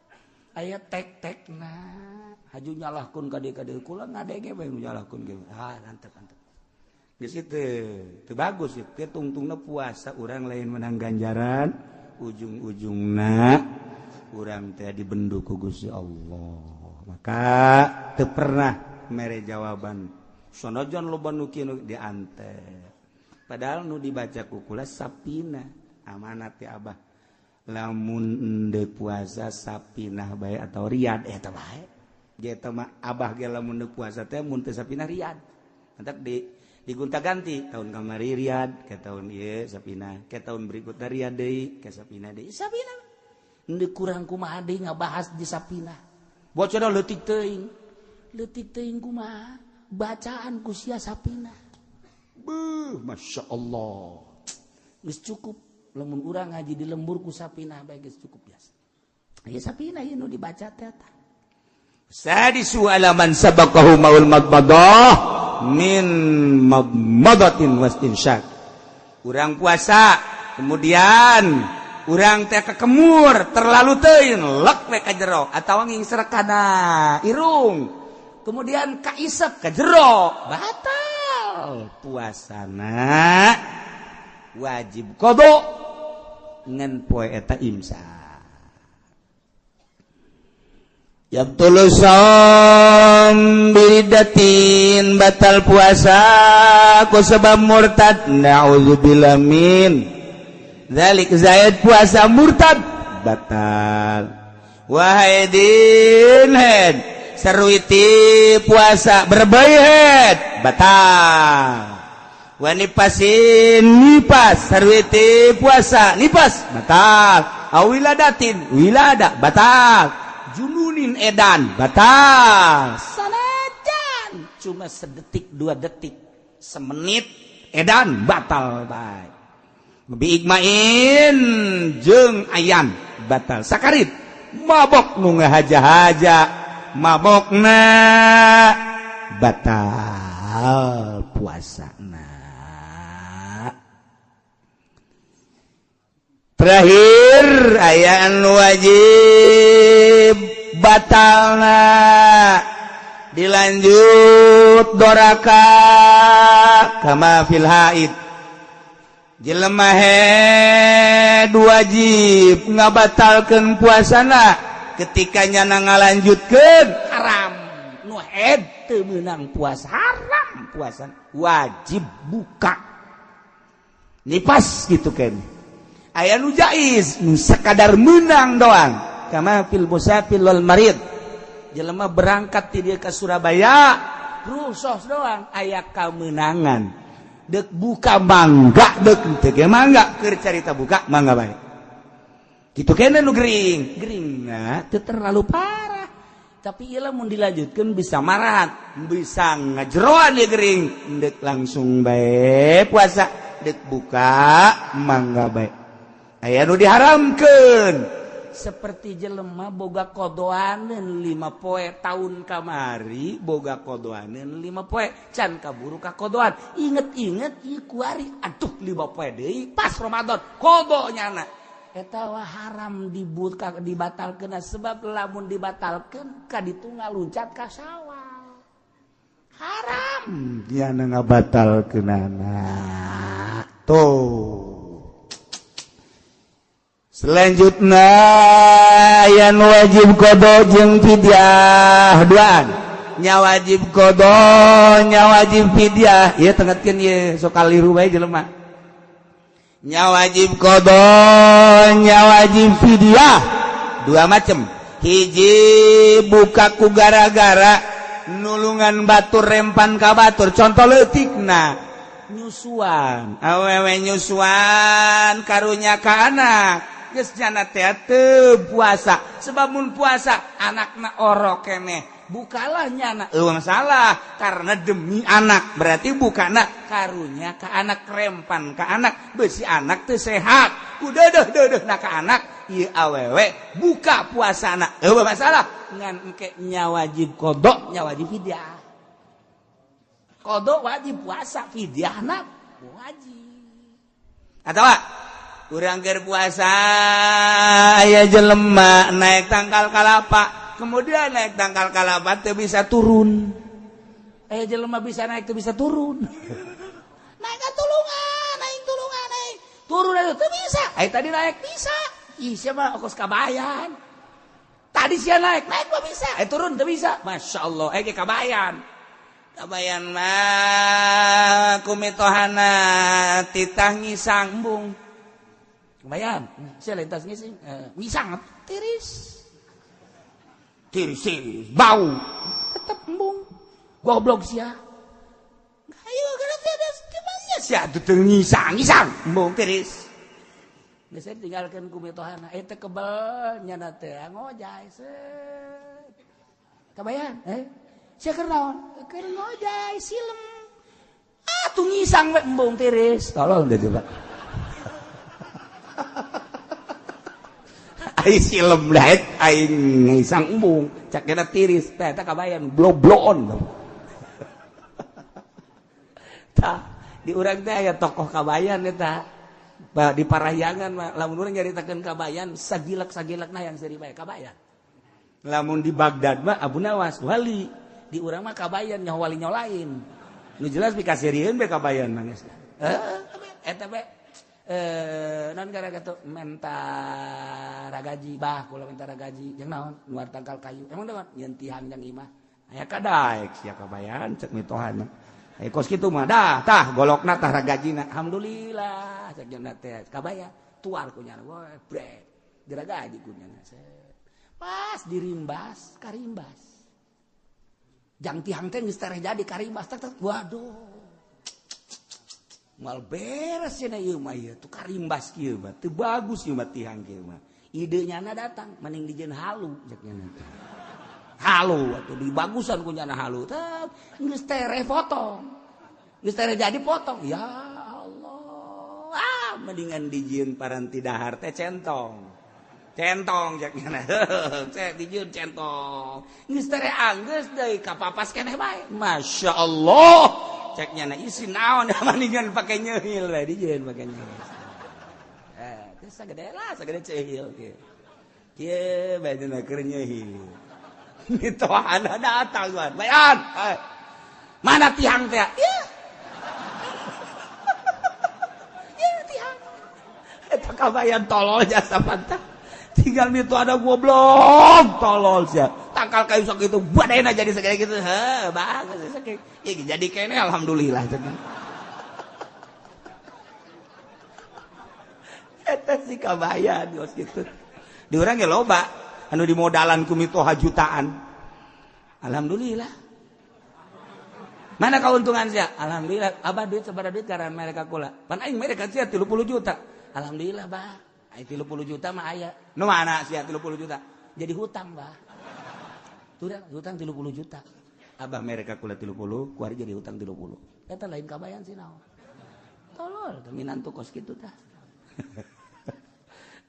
aya tek-tekna haju nyalahkeun ka dieu kula ngadege bae nyalahkeun ge ah antep geus itu bagus itu tungtungna puasa urang lain menang ganjaran ujung-ujungna urang teh dibendu ku Gusti Allah maka teu pernah mere jawaban sanajan loba nu kieu diante padahal nu dibaca ku kula sapina amanat ti abah lamun endeu puasa sapinah bae atau riad eta bae ge eta mah abah ge lamun endeu puasa teh mun teu sapinah riad entak di digonta-ganti tahun kamari riad ke tahun ieu sapina ke tahun berikutna riad deui ke sapina deui sapina henteu kurang kumaha deui ngabahas di sapina bocor leutik teuing kumaha bacaan ku sia sapina beuh masyaallah geus cukup lamun urang ngaji di lembur ku sapina bae geus cukup biasa ieu sapina ieu nu dibaca teh eta sadisu alaman sabaqahu maul madmadah min madmadatin wastinsyak. Urang puasa kemudian urang teh kekemur terlalu teuing lek we ka jero atawa ngingsrek kana irung kemudian kaisep ka jero batal puasana wajib qada ngan poe eta imsak. Yabtulu shaum biridatin batal puasa ku sebab murtad na'udzubillah min dzalik zaid puasa murtad batal wahaidin head seruiti puasa berbaid batal wanipasin nipas seruiti puasa nipas batal awiladatin wilada batal jununin edan batal sanajan cuma sedetik dua detik semenit edan batal bae biigmain jeung ayam batal sakarit mabok nu ngahaja-haja mabokna batal puasana. Terakhir ayaan wajib batalna dilanjut doraka kama fil haid jelema head wajib ngabatalkeun puasana ketika nyana ngalanjutkeun haram nu head teu meunang puasa haram puasa wajib buka nipas gitu kan aya nu jaiz nu sakadar meunang doang kama fil musafir wal marid jelema berangkat ti dieu ka Surabaya rusuh doang aya kamenangan dek buka mangga dek teu ge mangga keur carita buka mangga bae kitu kene nu gering geringna teu terlalu parah Tapi ieu lamun dilanjutkeun bisa marahan, bisa ngajeroan ieu gering. Ndek langsung bae puasa, dek buka mangga bae. Aya nu diharamkeun. Seperti jelema boga kodoaneun 5 poe tahun kamari, boga kodoaneun 5 poe, can kaburu ka kodoan. Inget-inget ieu kuari aduh 5 poe deui pas Ramadan kodo nyana. Eta wah haram dibuka dibatalkeun sebab lamun dibatalkeun ka ditu ngaluncat ka Sawal. Haram nyana ngabatalkeunana. Tuh. Selanjutnya yang wajib qada jeung fidyah duaan. Nya wajib qada, nya wajib fidyah. Ieu tengetkeun ieu sok kaliru bae jelema. Nya wajib qada, nya wajib fidyah. Dua macam. Hiji buka ku gara-gara nulungan batur rempan ka batur. Contoh leutikna nyusuan. Awewe nyusuan karunya ka anak. Geus jana teh teu puasa sebab mun puasa anakna orok keneh bukalah nyana eueuh salah karena demi anak berarti bukana karunya ka anak rempan ka anak beusi anak teu sehat ku deudeuh-deudeuhna ka anak ieu awewe buka puasana eueuh masalah ngan engke nya wajib qada nya wajib fidyah qada wajib puasa fidyahna wajib atawa urang keur puasa aya jelema naik tangkal kalapa kemudian naik tangkal kalapa teu bisa turun aya jelema bisa naik teu bisa turun naik ka tulungan naik tulungan naik turun atuh teu bisa aya tadi naik bisa ih sia mah kos kabayan tadi sia naik naik mah bisa aya turun teu bisa masyaallah aya ge kabayan kabayan mah kumitohana titah ngisang embung lumayan, saya lintas ngising, ngisang tiris, tiris, tiris, bau, tetap embung, goblok sia. Ayo kalau tiada gimana sia tuh ngisang, ngisang, embung tiris. Geus saya tinggalkan ku mitohana, eta kebel nyana teh ngojay set. Kabayan, sia keur naon? Keur ngojay silem. Ah tuh ngisang we embung tiris. Tolong deh coba. Ai silem daet aing ngisang embung cak kena tiris teh eta kabayan blobloon tah di urang teh aya tokoh kabayan eta di Parahyangan mah lamun urang nyaritakeun kabayan sagilak-sagilakna yang seuri bae kabayan lamun di Baghdad mah Abu Nawas wali di urang mah kabayan nyaho wali nyaho lain nu jelas pikaseurieun bae kabayan mah geus eta bae non gara gitu menta ragaji bah kula menta ragaji jeung naon nuar tangkal kayu emang naon nyeun tihang jeung imah aya kadaek sia kabayan cek mitohana aya kos kitu mah dah tah golokna tah ragajina alhamdulillah cek jeung teh kabayan tuar ku nyana we brek diragaji ku nyana pas dirimbas karimbas jang tihang teh geus tereh jadi karimbas tak tak waduh mal beres cenah ieu mah ieu tuh karimbas kieu mah teu bagus ieu mah tihang kieu mah ide nyana datang mending dijieun halu cek nyana teh halu atuh dibagusan ku nyana halu teh geus tereh potong geus tereh jadi potong ya Allah ah mendingan dijieun paranti dahar teh centong centong cek nyana cek dijieun centong geus tereh anggeus deui kapapas keneh bae masyaallah ceknya na isi naon mendingan pakai nyehil we dijieun pakai nyehil terus sagede lah sagede cehil kieu kieu bae dina keur nyehil mitohana datang tuan bayan mana tihang teh ieu ieu tihang eta kabayan tolol jasa pantah tinggal mito ada goblok tolol sia tangkal kayu sok itu badena jadi segede gitu heh bagus sakit ya jadi kene alhamdulillah eta si kabayan geus kitu di urang ge loba anu dimodalan ku mitoha jutaan alhamdulillah mana keuntungan sia alhamdulillah abah duit sabaraha duit karena mereka kula pan aing mereka sia 30 juta alhamdulillah bah aing 30 juta mah aya nu mana sia 30 juta jadi hutang bah Hutang 30 juta. Abah mereka kula 30, kuari jadi hutang 30. Eta lain kabayan sih naon. Tolol, minantu kos kitu tah.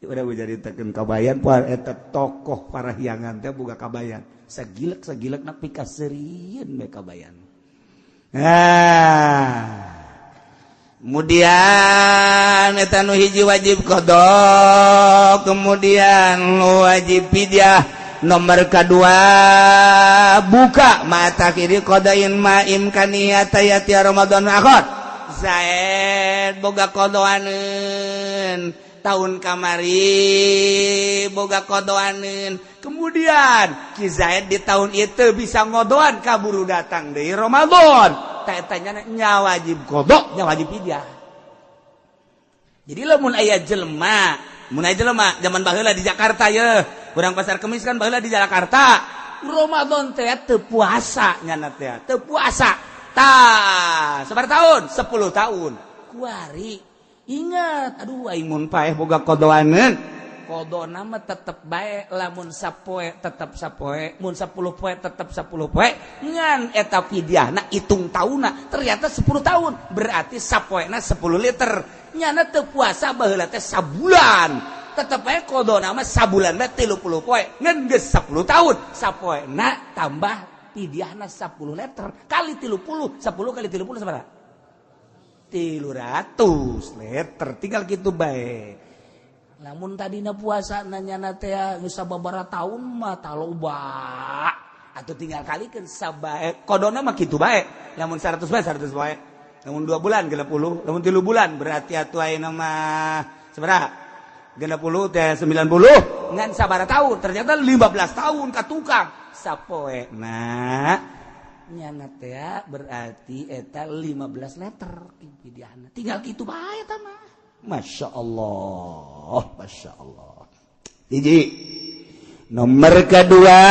Udah dicaritakeun kabayan poe eta tokoh parahyangan teh boga kabayan. Sagilek-sagilek na pikaseurieun we kabayan. Nah, kemudian eta nu hiji wajib qada, kemudian wajib fidyah. Nomor kedua buka mata kiri qadain ma imkaniyata yati Ramadan akhir. Zaid boga qadaankeun tahun kamari boga kodoaneun, kemudian Ki Zaid di tahun itu bisa ngodoan kaburu datang dari Ramadan, tak tanya nya wajib qada, nya wajib fidyah. Jadi lamun aya jelema, mun aya jelema zaman baheula di Jakarta ye, urang Pasar Kemis kan baheula di Jakarta, Ramadan teh teu puasa nyana teh, teu puasa. Tah, sabaraha tahun? 10 tahun. Kuari ingat, aduh aing mun paeh boga kodoaneun. Qadana mah tetep bae, lamun sapoe tetep sapoe, mun 10 poe tetep 10 poe, ngan eta fidyahna hitung taunna ternyata 10 tahun, berarti sapoena 10 liter. Nyana teu puasa baheula teh sabulan, tetep bae qadana mah sabulan mah 30 poe, ngan geus 10 tahun, sapoena tambah fidyahna 10 liter kali 30, 10 kali 30 sabaraha? 300 liter, tinggal gitu bae. Lamun tadina puasa nanya teh geus sababaraha tahun mah taloba. Atau tinggal kalikeun sabae qadana mah kitu bae. Lamun 100 bae 100 bae. Lamun 2 bulan 60, lamun 3 bulan berarti atuh ayeuna mah sabaraha? 60 teh 90 ngan sabaraha tahun? Ternyata 15 tahun ka tukang sapoe. Nah, nyana teh berarti eta 15 liter fidyahna. Tinggal kitu bae eta mah. Masya Allah, Masya Allah. Hiji. Nomor kedua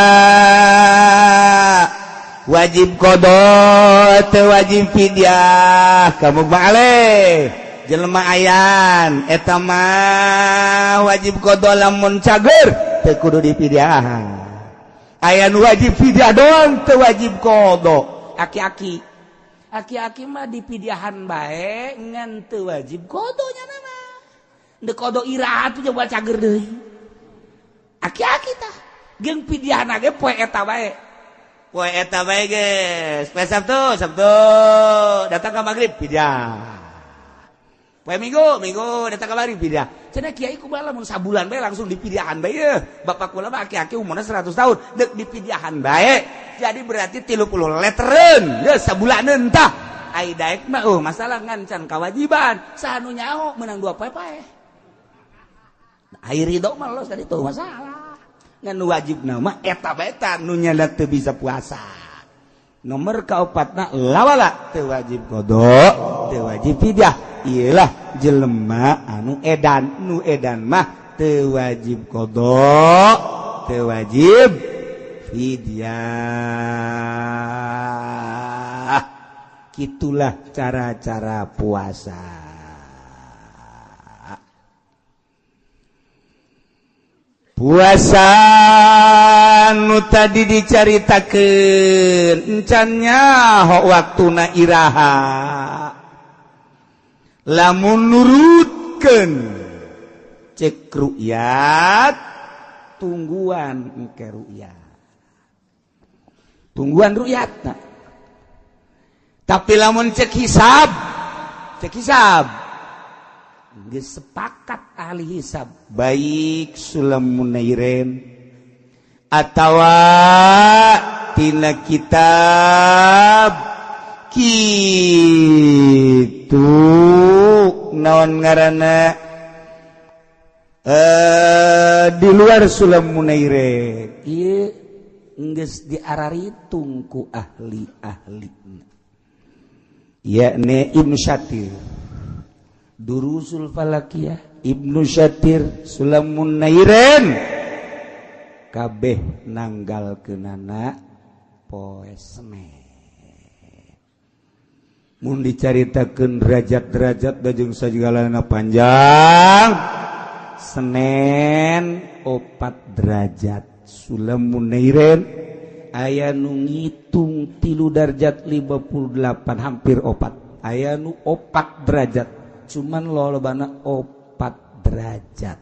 wajib qada teu wajib fidyah. Kamu balik jelema ayan eta mah wajib qada lamun cager teu kudu dipidyahan. Ayan wajib fidyah doang teu wajib qada. Aki-aki. Aki-aki mah dipidyahan bae ngan teu wajib qada nya mah. Deuk qada iraha tuh coba cager deui. Aki-aki tah jeung pidyahna ge poe eta bae. Poe eta bae geus. Poe Sabtu, Sabtu datang ka magrib pidyah. Poe Minggu, Minggu datang ka maghrib pidyah. Cenah kiai kumaha lamun sabulan bae langsung dipidyahan bae yeuh. Bapak kula mah aki-aki umurna 100 tahun deuk dipidyahan bae. Jadi berarti 30 leteren geus sabulaneun tah. Ai daek mah masalah ngan can kawajiban. Saha nu nyaho meunang 2 poe paeh. Ai ridho mah los tadi tuh masalah. Ngan nu wajibna mah eta bae tah nu nyana teu bisa puasa. Nomor kaopatna lawala teu wajib qada, teu wajib fidyah. Iyalah jelema anu edan, nu edan mah teu wajib qada, teu wajib fidyah. Kitulah cara-cara puasa. Puasa nu tadi dicaritakeun encan nyaho waktuna iraha. Lamun nurutkeun cek ru'yat tungguan engke ru'yat. Tungguan ru'yatna. Tapi lamun cek hisab geus sepakat ahli hisab baik Sulam Munairin atawa tina kitab kitu naon ngaranna di luar Sulam Munairin ieu geus diararitung ku ahli-ahli yakni Ibnu Syatir Durusul Falakiyah, Ibnu Syatir, Sulam Munairin kabeh nanggal kenana poe Senin. Mun dicaritakeun derajat-derajat jeung sagalana panjang, Senin 4 derajat Sulam Munairin Aya nu ngitung 3 derajat 58 hampir 4. Aya nu 4 derajat. Cuman lolobana 4 derajat.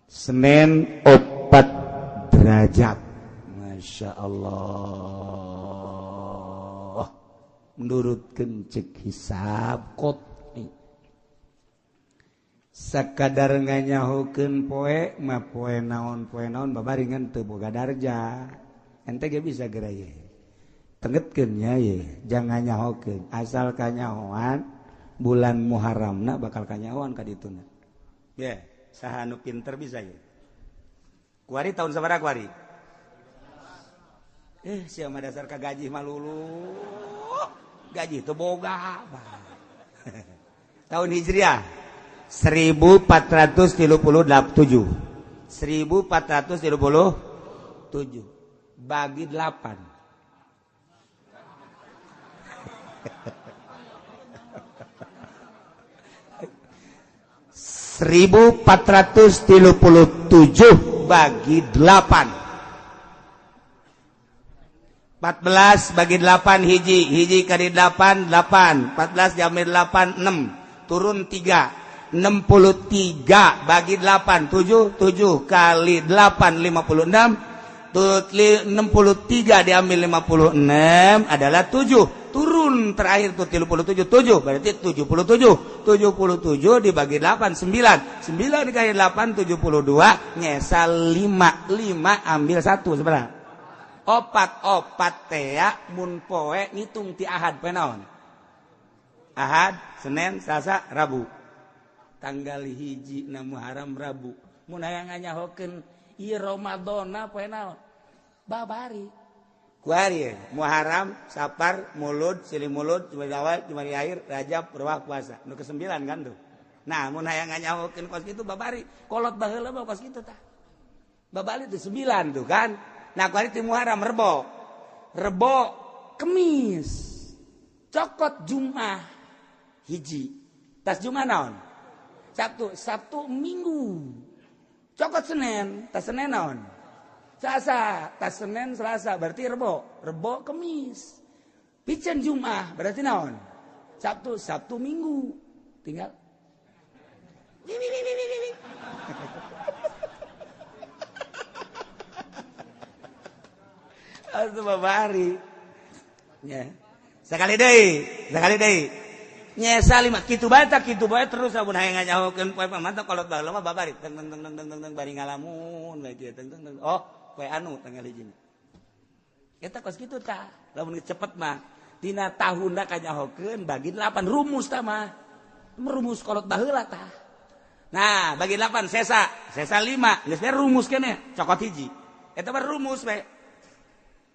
Senin 4 derajat. Masya Allah. Menurut kencek hisab kotni. Sakadar nganyahokeun poe mah poe naon babaringan teu boga darja. Ente ge bisa geura ye. Tengetkeun nya ye, jangan nyahokeun. Asal kanyahoan bulan Muharramna bakal kanyahoan ka dituna. Ye, saha anu pinter bisa ye. Kuari tahun sabaraha kuari? Sia mah dasar ka gaji mah lulu. Gaji teu boga. Tahun Hijriah 1437. 1437 bagi 8. 1437 bagi 8. 14 bagi 8 hiji, hiji kali 8 8, 14 jamir 8 6, turun 3. 63 bagi 8 7, 7 kali 8 56, 63 diambil 56 adalah 7, turun terakhir tuh 37, 7 berarti 77, 77 dibagi 8 9, 9 dikali 8 72, nyesal 5, 5 ambil 1 sebenarnya. Opat tea mun poe ngitung ti Ahad poe naon? Ahad, Senin, Selasa, Rabu. Tanggal 1 na Muharram Rabu. Mun hayang nganyahokeun ieu Ramadana poe naon? Babari. Kuari Muharram, Sapar, Mulud, Silih Mulud, Jumadi Awal, Jumadi Akhir, Rajab, Ruwah, puasa. Nu ke-9 kan tuh. Nah, mun hayang nganyahokeun kos kitu babari. Kolot baheula mah kos kitu tah. Babari tuh 9 tuh kan. Nah, kuari ti Muharram Rebo. Rebo Kemis. Cokot Jumat hiji. Tas Jumat naon? Sabtu, Sabtu Minggu. Cokot Senin, tas Senin naon? Selasa, tas Senin Selasa berarti Rebo, Rebo Kemis. Piceun Jumat berarti naon? Sabtu, Sabtu Minggu. Tinggal. Atuh babari. Ya. Sekali deui, sekali deui. Nyesa lima kitu bae tah kitu bae terus amun hayang nganyahokeun poe mantap kolot baheula mah babari teng teng teng teng teng bari ngalamun bae kieu teng teng. Oh, poe anu tanggal hiji. Eta kos kitu tah. Lamun cepet mah dina tahunna kanyahokeun bagi 8 rumus tah mah. Rumus kolot baheula tah. Nah, bagi 8 sesa, sesa 5, geus rumus keneh cokot hiji. Eta mah rumus we.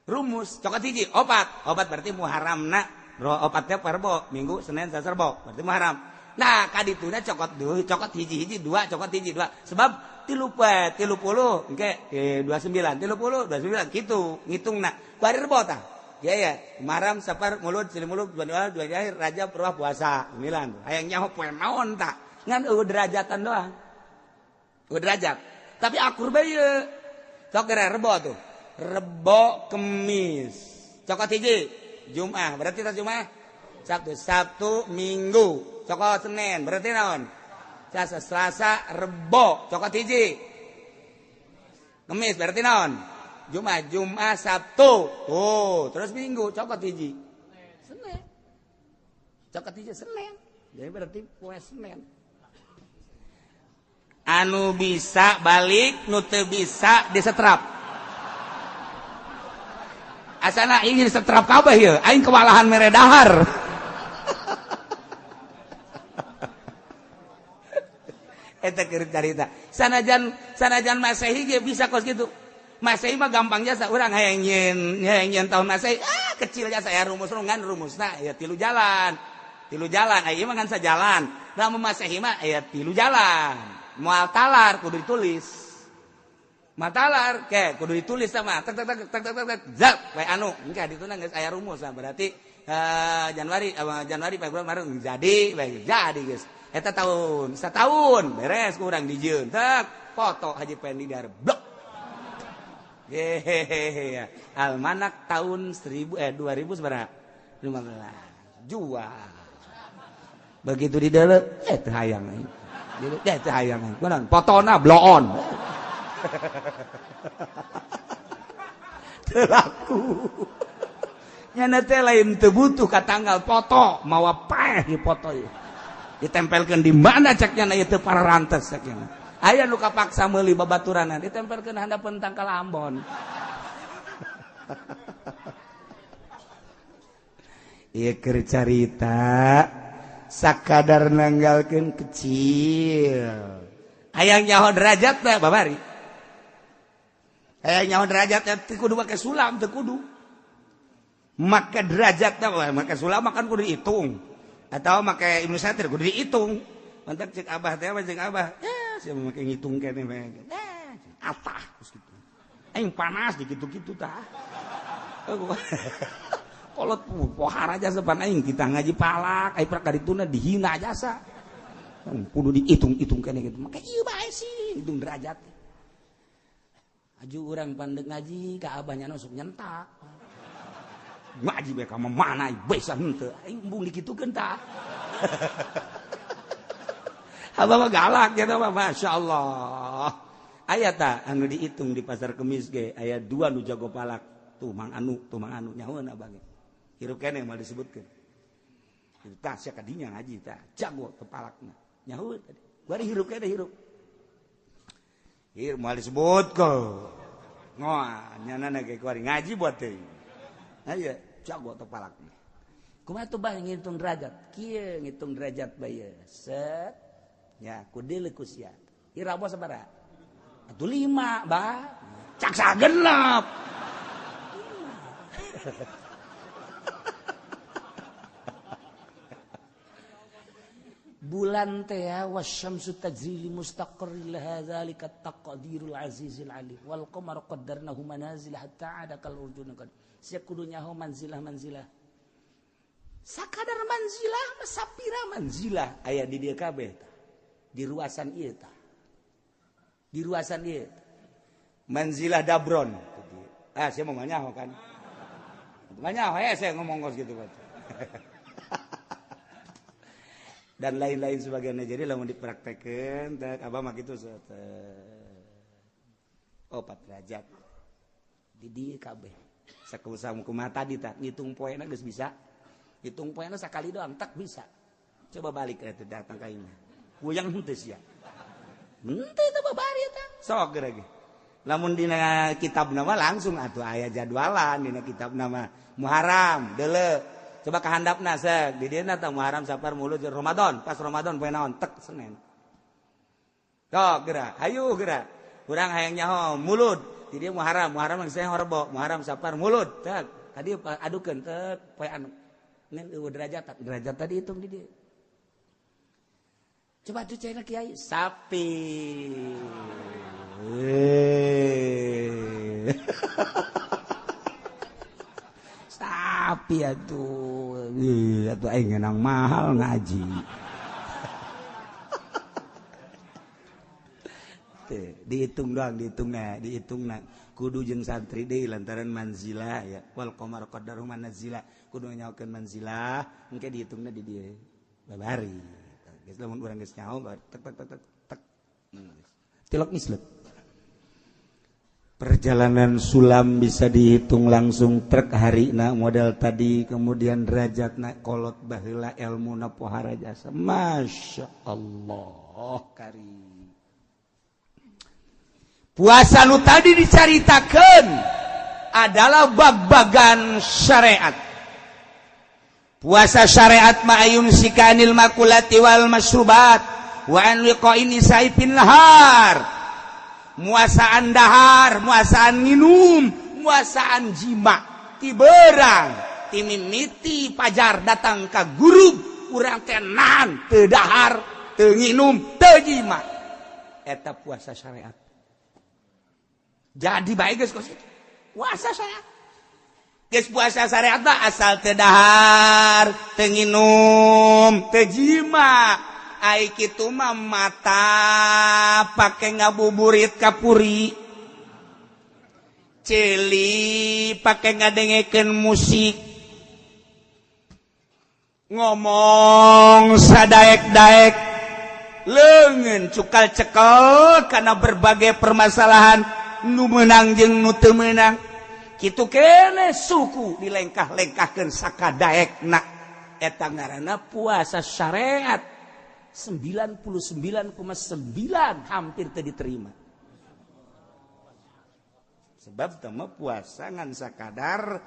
Rumus cokot hiji opat, opat berarti Muharramna opatnya Rebo, Minggu, Senin, Selasa, Rebo berarti Muharram. Nah, kadituna cokot deui, cokot hiji-hiji dua, cokot hiji dua. Sebab 30 engke 29, 30 29 kitu ngitungna. Kuari Rebo tah. Ya ya, Muharram, Sapar, Mulud, Silih Mulud, Jumadi Awal, Jumadi Akhir, Rajab, Ruwah, puasa 9. Hayang nyaho poe naon tah? Ngan eueuh derajatan doang. Eueuh derajat. Tapi akur bae ieu. Sok geura Rebo tuh. Rebo Kemis. Cokot hiji Jumat, berarti tas Jumat Sabtu, Sabtu Minggu. Cokot Senin, berarti naon? Selasa, Selasa Rebo, cokot hiji Kemis, berarti naon? Jumat, Jumat Sabtu. Tuh, terus Minggu cokot hiji Senin. Cokot hiji Senin. Jadi berarti poe Senin. Anu bisa balik, nu teu bisa disetrap. Asana ingin setrap kabeh ieu, aing kewalahan mere dahar. Eta keur carita. Sanajan Masehi ge bisa kos kitu. Masehi mah gampang jasa urang hayang nyieun tahun Masehi, ah kecil jasa ya rumus ngan rumusna ya 3 jalan. 3 jalan, aya mah ngan sajalan. Lamun Masehi mah aya 3 jalan. Moal talar kudu ditulis. Matalar ke kudu ditulis sama tek tek tek tek tek tek zap we anu engke dituna geus aya rumus berarti Januari Januari Februari Maret jadi bae jadi geus eta tahun setahun beres kurang dijieun tek foto Haji Pendi dar blok Hehehe. Almanak tahun 2015 jual. Begitu di dalam teu hayang aing. Teu hayang aing. Kunaon? Potona bloon. Teu laku. Nyana teh lain teu butuh ka tanggal foto, mawa paeh di foto ieu. Ditempelkeun di mana cek nyana ieu teu pararantes cek nyana. Aya nu kapaksa meuli babaturanan ditempelkeun handapeun tangkal Ambon. Ieu keur carita sakadar nanggalkeun kecil. Hayang nyaho derajat teh babari. Hayang nyaho derajat teh kudu make sulam teu kudu. Maka derajatna make sulam makan kudu dihitung. Atau make Ibnu Satir kudu dihitung. Mantak cek abah teh cek abah. Ya, sia make ngitung keneh bae. Atah geus kitu. Aing panas dikitu-kitu tah. Kolot pohara jasa pan aing kita ngaji palak, aing prak kadituna dihina jasa. Kudu dihitung-hitung keneh kitu. Make ieu bae sih hitung derajat. Aju urang pandek ngaji ka abahnya sok nyentak. Ngaji bae ka mana bisa henteu aing embung dikitukeun tah. Abah mah galak ya mah masyaallah. Aya tah anu dihitung di pasar Kemis ge aya dua nu jago palak tuh mang anu nyahoeun abah ge. Hirup keneh moal disebutkeun. Itu tah sia kadinya ngaji tah jago teu palakna. Nyahoeun tadi. Bari hirup keneh hirup. Hirup moal disebutkeun. Ngoa nyana ge kuari ngaji buat teh. Aya jago teu palakna. Kumaha tuh bah ngitung derajat? Kieu ngitung derajat bae. Set. Ya, kudeuleu ku sia. Ira bos sabaraha? Atuh 5, bah. Cak sagenep. Bulan teh wasyamsu tajri li mustaqarrin laha zalika taqdirul azizil alim wal qamaru qaddarnahu manazil hatta ada kal urjun qad. Sia kudu nyaho manzilah manzilah. Sakadar manzilah mah sapira manzilah aya di dieu kabeh tah. Di ruasan ieu tah. Di ruasan ieu. Manzilah dabron. Ah, sia mau nyaho kan. Nyaho ya saya ngomong kos gitu kan. Dan lain-lain sebagainya. Jadi lamun dipraktekeun teh abah mah kitu oh 4 derajat. Di dieu kabeh. Sakumaha kumaha tadi tah ngitung poena geus bisa. Hitung poena sakali doang tak bisa. Coba balik eta datang ka imah. Kuyang henteu sia. Henteu teh babari eta. Sok geura ge. Lamun dina kitab nama langsung atuh aya jadwalan dina kitab nama Muharram deuleu. Coba kahandapna sek di dieu tah Muharram Safar Mulud Ramadan, pas Ramadan poe naon tek Senin. Sok geura, hayu geura. Urang hayang nyaho Mulud, di dieu Muharram, Muharram geus horbo, Muharram Safar Mulud tek. Tadi adukeun tek poe anu. Ngan eueuh derajat, derajat tadi hitung di dieu. Coba tuh cai kiai sapi. Sapi atuh, atuh aing ngenang mahal ngaji. Teh, dihitung doang, dihitungna, dihitungna. Kudu jeung santri deui lantaran manzilah ya. Wal qamar qaddaru manazila. Kudu nyaokeun manzilah, engke dihitungna di dieu. Babari. Geus lamun urang geus nyaho tek tek tek tek. Tilok mislet. Perjalanan sulam bisa dihitung langsung truk harina modal tadi, kemudian derajatna kolot baheula elmuna pohara jasa. Masya Allah karim. Puasa nu tadi dicaritakeun adalah bag-bagan syariat. Puasa syariat ma'ayun sikanil makulati wal masrubat wa an liqa'in nisa'i fin nahar. Muasaan dahar, muasaan minum, muasaan jima, ti berang, ti mimiti pajar datang ka guru, urang teh nahan, teu dahar, teu nginum, teu jima. Eta puasa syariat. Jadi bae geus kos itu. Puasa syariat. Geus puasa syariat mah asal teu dahar, teu nginum, teu jima. Ai kitu mah mata pake ngabuburit kapuri. Ceuli pake ngadengekeun musik, ngomong sadaek-daek, leungeun cukal cekel karena berbagai permasalahan nu meunang jeung nu teu meunang. Kitu kene suku dilengkah-lengkahkeun sakadaekna. Eta ngaranna puasa syariat 99,9 hampir teu diterima. Sebab teu mah puasa ngan sakadar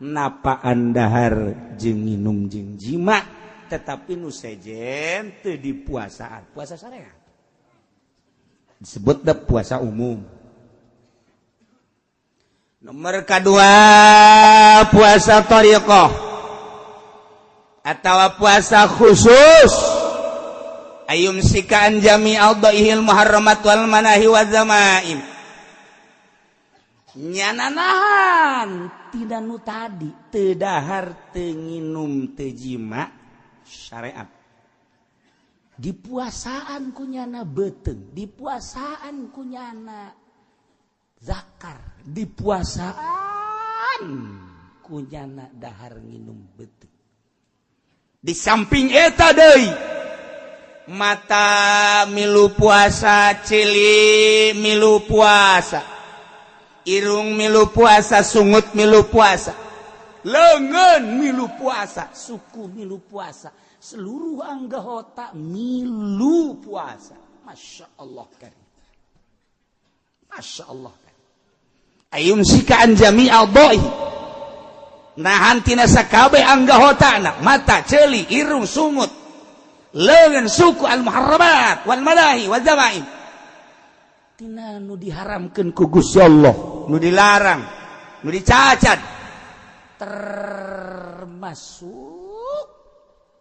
napaan dahar jeung minum jeung jima, tetapi nu sejen teu dipuasaan. Puasa syariat disebut da puasa umum. Nomor kedua puasa thariqah atau puasa khusus, ayum sikaan jami aldaihil muharramat wal manahi wa zamaim. Nyana nahan tidak nu tadi teu dahar teu nginum teu jima syariat. Dipuasaan ku nyana beuteung, dipuasaan ku nyana zakar, dipuasaan ku nyana dahar nginum beuteung. Di samping eta deui mata milu puasa, ceuli milu puasa, irung milu puasa, sungut milu puasa, leungeun milu puasa, suku milu puasa, seluruh anggota milu puasa. Masya Allah karim, Masya Allah karim. Ayum sikaan jami'al doi, nahan tina sakabeh anggotana, mata, ceuli, irung, sungut, leungeun, suku, al muharramat wal manahi wal zamaim, tina nu diharamkeun ku Gusti Allah, nu dilarang, nu dicacat, termasuk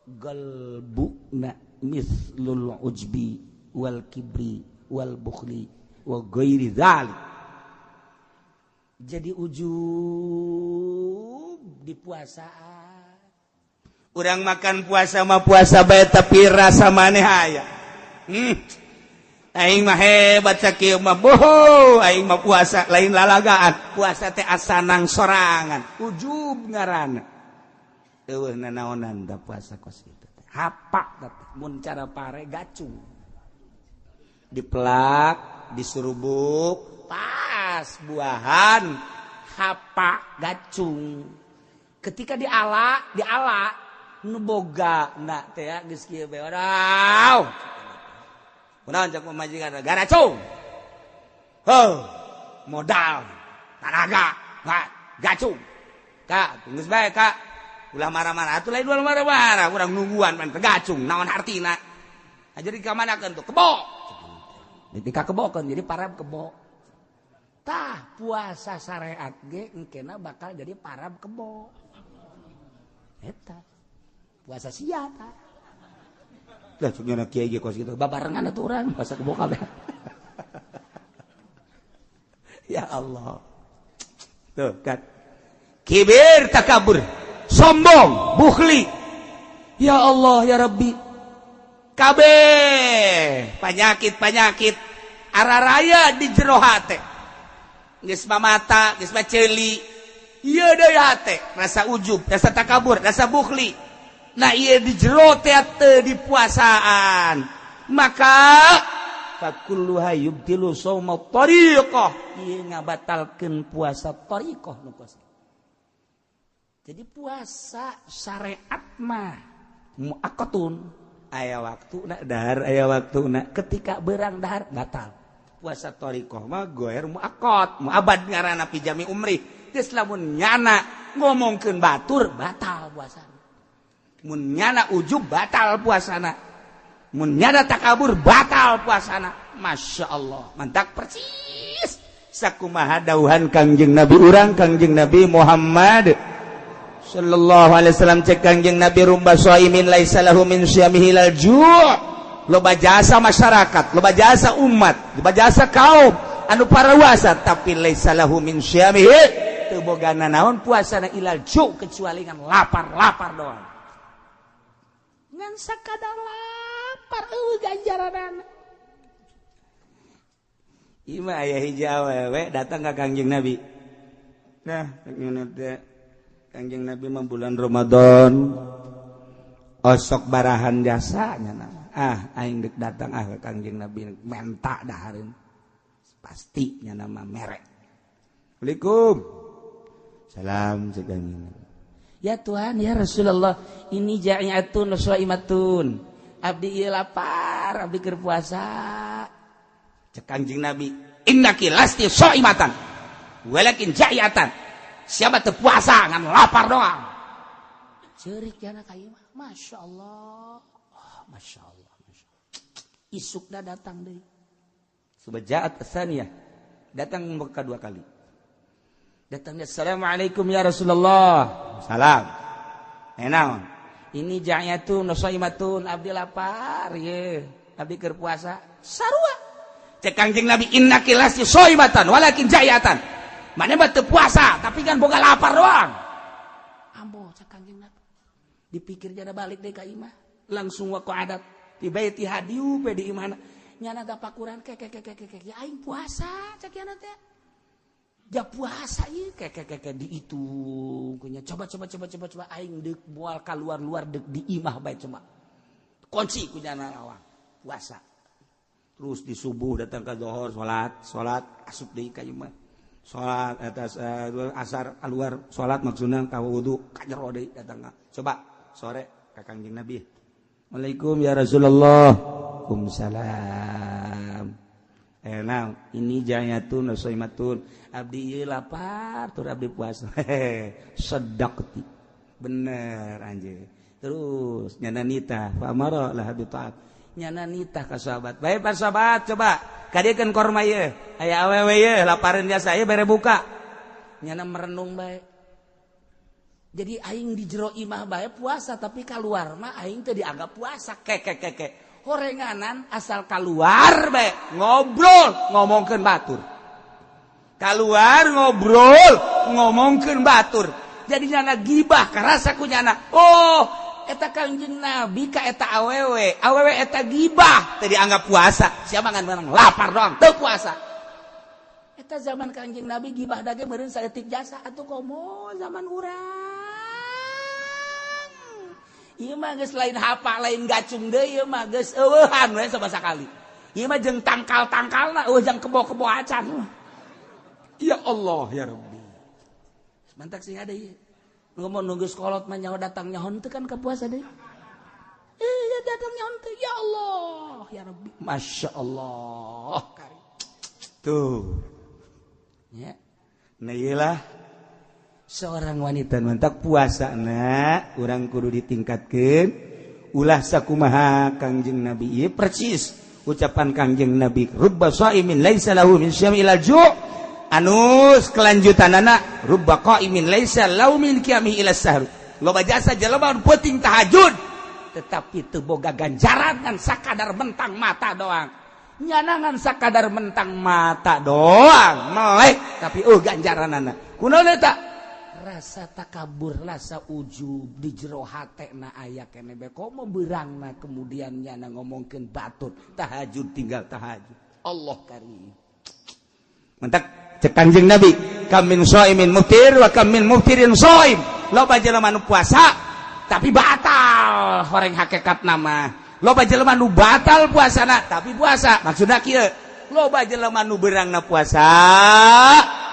galbuna mislul ujbi wal kibri wal bukhli wa ghairi dzalik. Jadi ujub di puasaan. Urang makan puasa mah puasa bae tapi rasa maneh aya. Aing mah hebat sakieu mah, boho aing mah puasa lain lalagaan, puasa teh asanang sorangan, ujub ngaranna. Eueuh nanaonan da puasa kos kitu teh. Hapak teh mun cara pare gacung. Dipelak, disurubuk, pas buahan hapak gacung. Ketika diala, diala nu boga na teh geus kieu bae. Waduh. Kunaon cak pamajikan garacung. Heuh, modal, tanaga, gacung. Kak, geus bae Kak. Ulah marah-marah atuh lain ulah marah-marah, urang nungguan pan gacung, naon hartina. Nah, jadi ka manakeun tuh kebo. Jadi ka kebokeun jadi parab kebo. Tah puasa syariat ge engkena bakal jadi parab kebo. Eta. Puasa sia tah. Lah cuk kiai ge kos kitu babarengan atuh urang puasa kebo kabeh. Ya Allah. Tuh kan. Kibir, takabur, sombong, bukhli. Ya Allah ya Rabbi. Kabeh penyakit-penyakit araraya di jero hate. Geus mah mata, geus mah ceuli. Ieu deui hate, rasa ujub, rasa takabur, rasa bukhli. Nah ieu di jero teh teu dipuasaan. Maka fakulluha yubtilu shauma tariqah. Ieu ngabatalkeun puasa tariqah nu kos. Jadi puasa syariat mah muaqqatun. Aya waktuna dahar, aya waktuna. Ketika berang dahar batal. Puasa thariqah mah goer muaqqat, muabad ngaranna pi jami umri. Geus lamun nyana ngomongkeun batur batal puasana. Mun nyana ujub batal puasana. Mun nyana takabur batal puasana. Masya Allah, mantak persis sakumaha dauhan Kangjeng Nabi urang Kangjeng Nabi Muhammad sallallahu alaihi wasallam. Cek Kangjeng Nabi rumba shaimin laisa lahu min syamihi lal ju'. Loba jasa masyarakat, loba jasa umat, loba jasa kaum anu parawasa, tapi laisa lahu min syamihi teu boga nanaon puasana ilal ju' kecuali ngan lapar-lapar doang. Ngan sakadar lapar eueuh ganjaranana. Ieu mah aya hiji awewe datang ka Kangjeng Nabi. Nah, teh Kangjeng Nabi mah bulan Ramadan osok barahan jasanya. Ah, aing dek datang ah ke Kangjeng Nabi menta dahareun. Pasti nya nama merek. Assalamualaikum. Salam cek Kangjeng Nabi. Ya Tuhan, ya Rasulullah, ini ja'iatun shaimatun. Abdi ieu lapar, abdi keur puasa. Cek Kangjeng Nabi, innaki lasti shaimatan walakin ja'iatan. Siapa teu puasa ngan lapar doang. Ceurik jana ka ieu mah. Masya Allah. Oh, Masya Allah, Masya Allah. Isukna datang deui. Subajaat tsaniyah. Datang kedua kali. Datangnya, assalamualaikum ya Rasulullah. Salam. Naon? Ini ja'yatun shaimatun, abdi lapar ye. Abdi keur puasa. Sarua. Cek Kangjeng Nabi, innaki lasti shaimatan walakin ja'yatan. Mana mah teu puasa tapi kan boga lapar doang. Ambo cek Kangjeng Nabi. Dipikir jana balik deui ka imah. Langsung waqa'adat di baiti hadiu pe di imahna. Nyana tapakuran ke ke ke ke ke ya aing puasa cek yana teh. Ja puasa ieu ke ke ke dihitung kunya. Coba coba coba coba coba aing deuk moal kaluar-luar deuk di imah bae coba. Kunci ku nyana lawang puasa. Terus di subuh datang ke zuhur salat, salat asup deui ka imah. Salat atas asar keluar salat maksudna ka wudu ka jero deui datang. Coba sore ka Kangjeng Nabi. Waalaikum ya Rasulullah. Waalaikumsalam. Nah, ini jayatun shaimatun. Abdi ieu lapar tur abdi puasa. Sedaqti. Bener anjeun. Terus nyana nita fa amara lah bi taat. Nyana nita ka sahabat. Bae pak sahabat coba kadiekeun korma ieu. Aya awewe ieu lapareun jasa ieu bere buka. Nyana merenung bae. Jadi aing di jero imah bae puasa tapi kaluar mah aing teu dianggap puasa. Ke ke ke ke. Horenganan asal keluar bae ngobrol ngomongkeun batur. Keluar ngobrol ngomongkeun batur. Jadi nyana gibah karasa ku nyana. Oh, eta Kangjeng Nabi ka eta awewe. Awewe eta gibah teu dianggap puasa. Siapa ngan menang lapar doang teu puasa. Eta zaman Kangjeng Nabi gibah dage meureun saeutik jasa atuh komo zaman urang. Ieu mah geus lain hapa lain gacung deui ieu mah geus eueuhan we sabasa sakali. Ieu mah jeung tangkal-tangkalna eueuh jang kebo-kebo acan. Ya Allah ya Rabbi. Mantak sing ada ieu. Ngomong nunggu sekolot mah nyaho datang nyaho teu kan ka puasa deui. Ya datang nyaho teu ya Allah ya Rabbi. Masya Allah. Tuh. Ya. Nah iyalah seorang wanita mantak puasa na urang kudu ditingkatkeun ulah sakumaha Kangjeng Nabi ieu persis ucapan Kangjeng Nabi rubba shaimin laisa lahu min syami ila ju' anus kelanjutanana rubba qaimin laisa lahu min qiyamihi ila sahur. Loba jasa jelema nu peuting tahajud tetapi teu boga ganjaran ngan sakadar mentang mata doang. Nyana ngan sakadar mentang mata doang melek tapi oh ganjaranana kunaon eta rasa takabur rasa ujub di jero hatena aya keneh bae komo beurangna kemudian nyana ngomongkeun batur tahajud tinggal tahajud Allah karim. Mantak cek Kangjeng Nabi kam min shaimin muftir wa kam min muftirin shaim. Loba jelema nu puasa tapi batal horeng hakikat nama. Loba jelema nu batal puasana tapi puasa maksudna kieu loba jelema nu beurangna puasa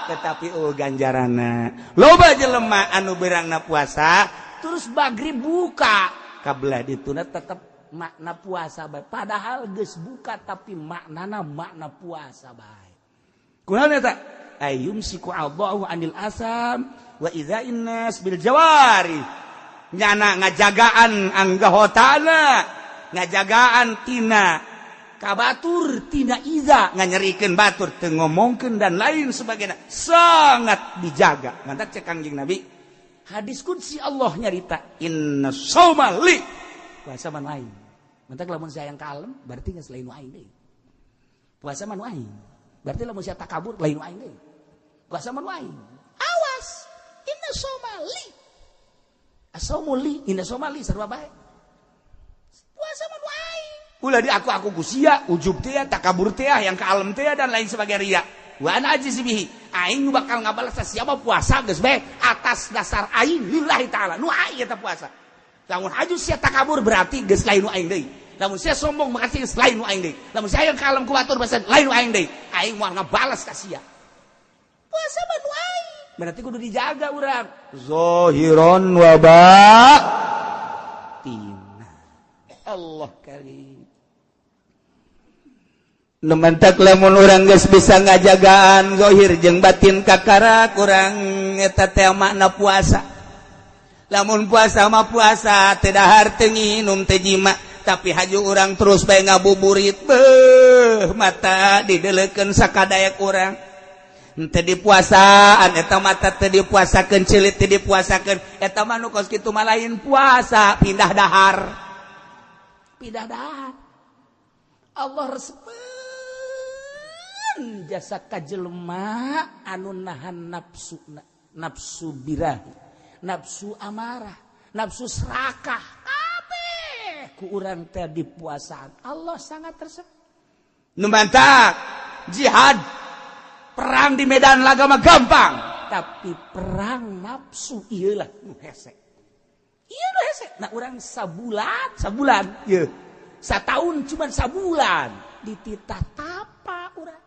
tetapi oh ganjarana. Loba jelema anu beurangna puasa terus magrib buka kabelah dituna tetep makna puasa bae padahal geus buka tapi maknana makna puasa bae. Kunaon eta ayumsiku Allahu anil asam wa idza innas bil jawari. Nyana ngajagaan anggahotana ngajagaan tina kabatur tina iza nganyerikeun batur teu ngomongkeun dan lain sebagainya sangat dijaga. Mantak cek Kangjeng Nabi hadis qudsi Allah nyarita inna shauma li puasa man lain. Mantak lamun saya yang kalem berarti geus lain aing deui. Puasa man aing. Berarti lamun sia takabur lain aing deui. Puasa man aing. Awas inna shauma li. Asaumu li inna shauma li sarua bae. Puasa man aing. Ulah di aku kusia ujub teh takabur teh yang kalem teh dan lain sebagainya ria. Wa ana ajiz bihi. Aing bakal ngabalas siapa puasa geus bae atas dasar aing lillahi taala. Nu aing eta puasa. Lamun haju sia takabur berarti geus lain nu aing deui. Lamun sia sombong makasih geus lain nu aing deui. Lamun sia hayang ka alam ku batur bahasa lain nu aing deui. Aing moal ngabalas ka sia. Puasa mah nu aing. Berarti kudu dijaga urang. Zahiron wa batin. Allah karim. Nu mantak lamun urang geus bisa ngajagaan zahir jeung batin kakara kurang eta teh makna puasa. Lamun puasa mah puasa teu dahar teu nginum teu jima, tapi haju urang terus bae ngabuburit beuh mata didelekeun sakadaek urang. Henteu dipuasaan eta mata teu dipuasakeun ceulit teu dipuasakeun eta mah nu kos kitu mah lain puasa pindah dahar. Pindah dahar. Allah resepeun jasa kajelema anu nahan nafsu, nafsu birahi, nafsu amarah, nafsu serakah kabeh ku urang teh dipuasaan. Allah sangat resep. Nu mantak jihad perang di medan laga mah gampang, tapi perang nafsu ieu lah nu hese. Ieu nu hese. Nah urang sabulan, sabulan ieu. Sataun cuman sabulan dititah tapa urang.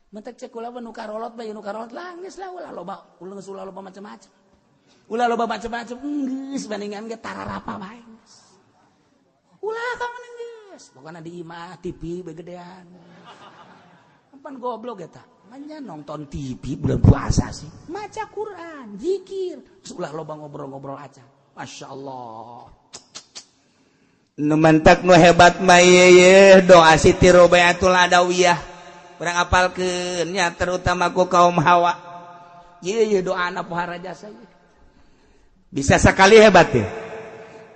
Mentek cek kula nu karolot bae nu karolot langis lah ulah loba, ulah geus ulah loba macam-macam. Ulah loba macam-macam geus bandingan ge tararapa bae geus. Ulah ka mana geus. Pokona di imah TV begedean. Pan goblok eta. Manya nonton TV bulan puasa sih. Maca Quran, zikir, terus ulah loba ngobrol-ngobrol aja. Masya Allah. Nu mantak nu hebat mah ye doa Siti Robiatul Adawiyah. Urang apalkeun nya terutama ku kaum hawa. Ye ye doa pohara jasa ye. Bisa sekali hebat ya.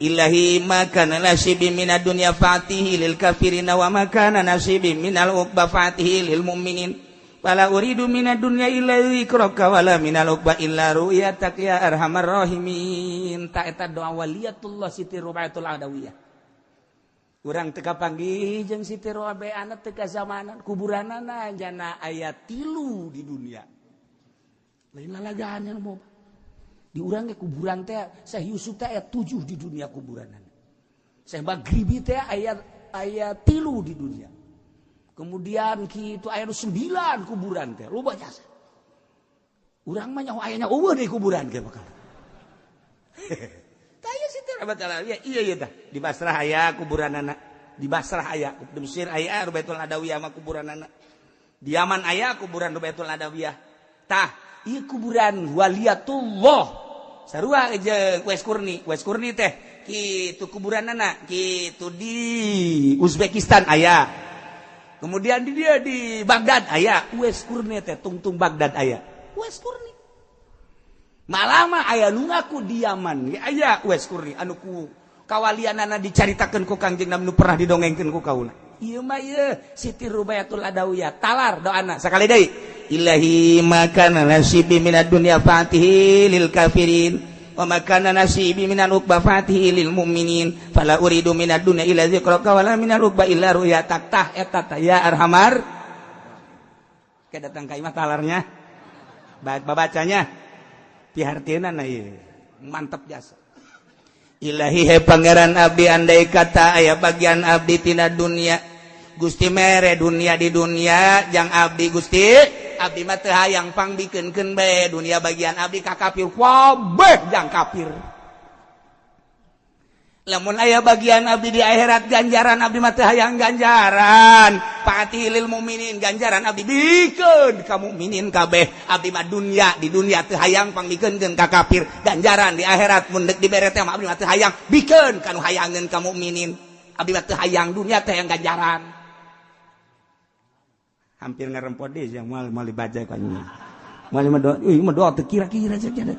Ilahi makana nasibi minad dunya fatihi lil kafirina wa makana nasibi minal uqba fatihi lil mu'minin. Wala uridu minad dunya illa dzikraka wala minal uqba illa ru'yatak ya arhamar rahimin. Ta eta doa waliyatullah Siti Robiatul Adawiyah. Urang teu kapanggih jeung Siti Robiah teu kazamanan kuburanana jana aya 3 di dunia. Lain lalagaan nya loba. Di urang ge kuburan teh Syekh Yusuf teh aya 7 di dunia kuburanana. Syekh Maghribi teh aya 3 di dunia. Kemudian kitu aya 9 kuburan teh loba jasa. Urang mah nyaho ayana eueuh deui kuburan ge bakal. Tah ieu Siti Robiatul Adawiyah ieu ieu tah di Basrah aya kuburanana, di Basrah aya, di Mesir aya Robiatul Adawiyah mah kuburanana. Di Yaman aya kuburan Robiatul Adawiyah. Tah ieu kuburan waliyatullah sarua jeung Uwais Qurni. Uwais Qurni teh kitu kuburanana kitu di Uzbekistan aya. Kemudian di dia di Baghdad aya Uwais Qurni teh tungtung Baghdad aya. Uwais Qurni. Malah mah aya nu ngaku di Yaman ge aya Uwais Qurni anu ku kawalianana dicaritakeun ku Kangjeng Nabi nu pernah didongengkeun ku kaula. Ieu mah ieu Siti Robiatul Adawiyah talar doana sakali deui. Ilahi makana nasibi minad dunya fatihi lil kafirin wa makana nasibi minal uqba fatihi lil mu'minin fala uridu minad dunya illa dzikraka wala minal uqba illa ru'yatak. Tah eta tah ya arhamar. Ke datang ka imah talarnya babacanya pihartieunana ieu mantep jasa. Ilahi he pangeran abdi andai kata aya bagian abdi tina dunia Gusti mere dunia di dunia jang abdi Gusti abdi mah teu hayang pangbikeunkeun bae dunia bagian abdi ka kafir kabeh jang kafir. Lamun aya bagian abdi di akhirat ganjaran abdi mah teu hayang ganjaran fatihi lil mukminin ganjaran abdi bikeun ka mukminin kabeh abdi mah dunia di dunia teu hayang pangbikeunkeun ka kafir ganjaran di akhirat mun deuk dibere teh mah abdi mah teu hayang bikeun ka nu hayangeun ka mukminin abdi mah teu hayang dunia teh hayang ganjaran. Hampir ngarempot deui yang moal moal dibaca ku anjing. Moal mah doa, euy mah doa teu kira-kira cek cenah.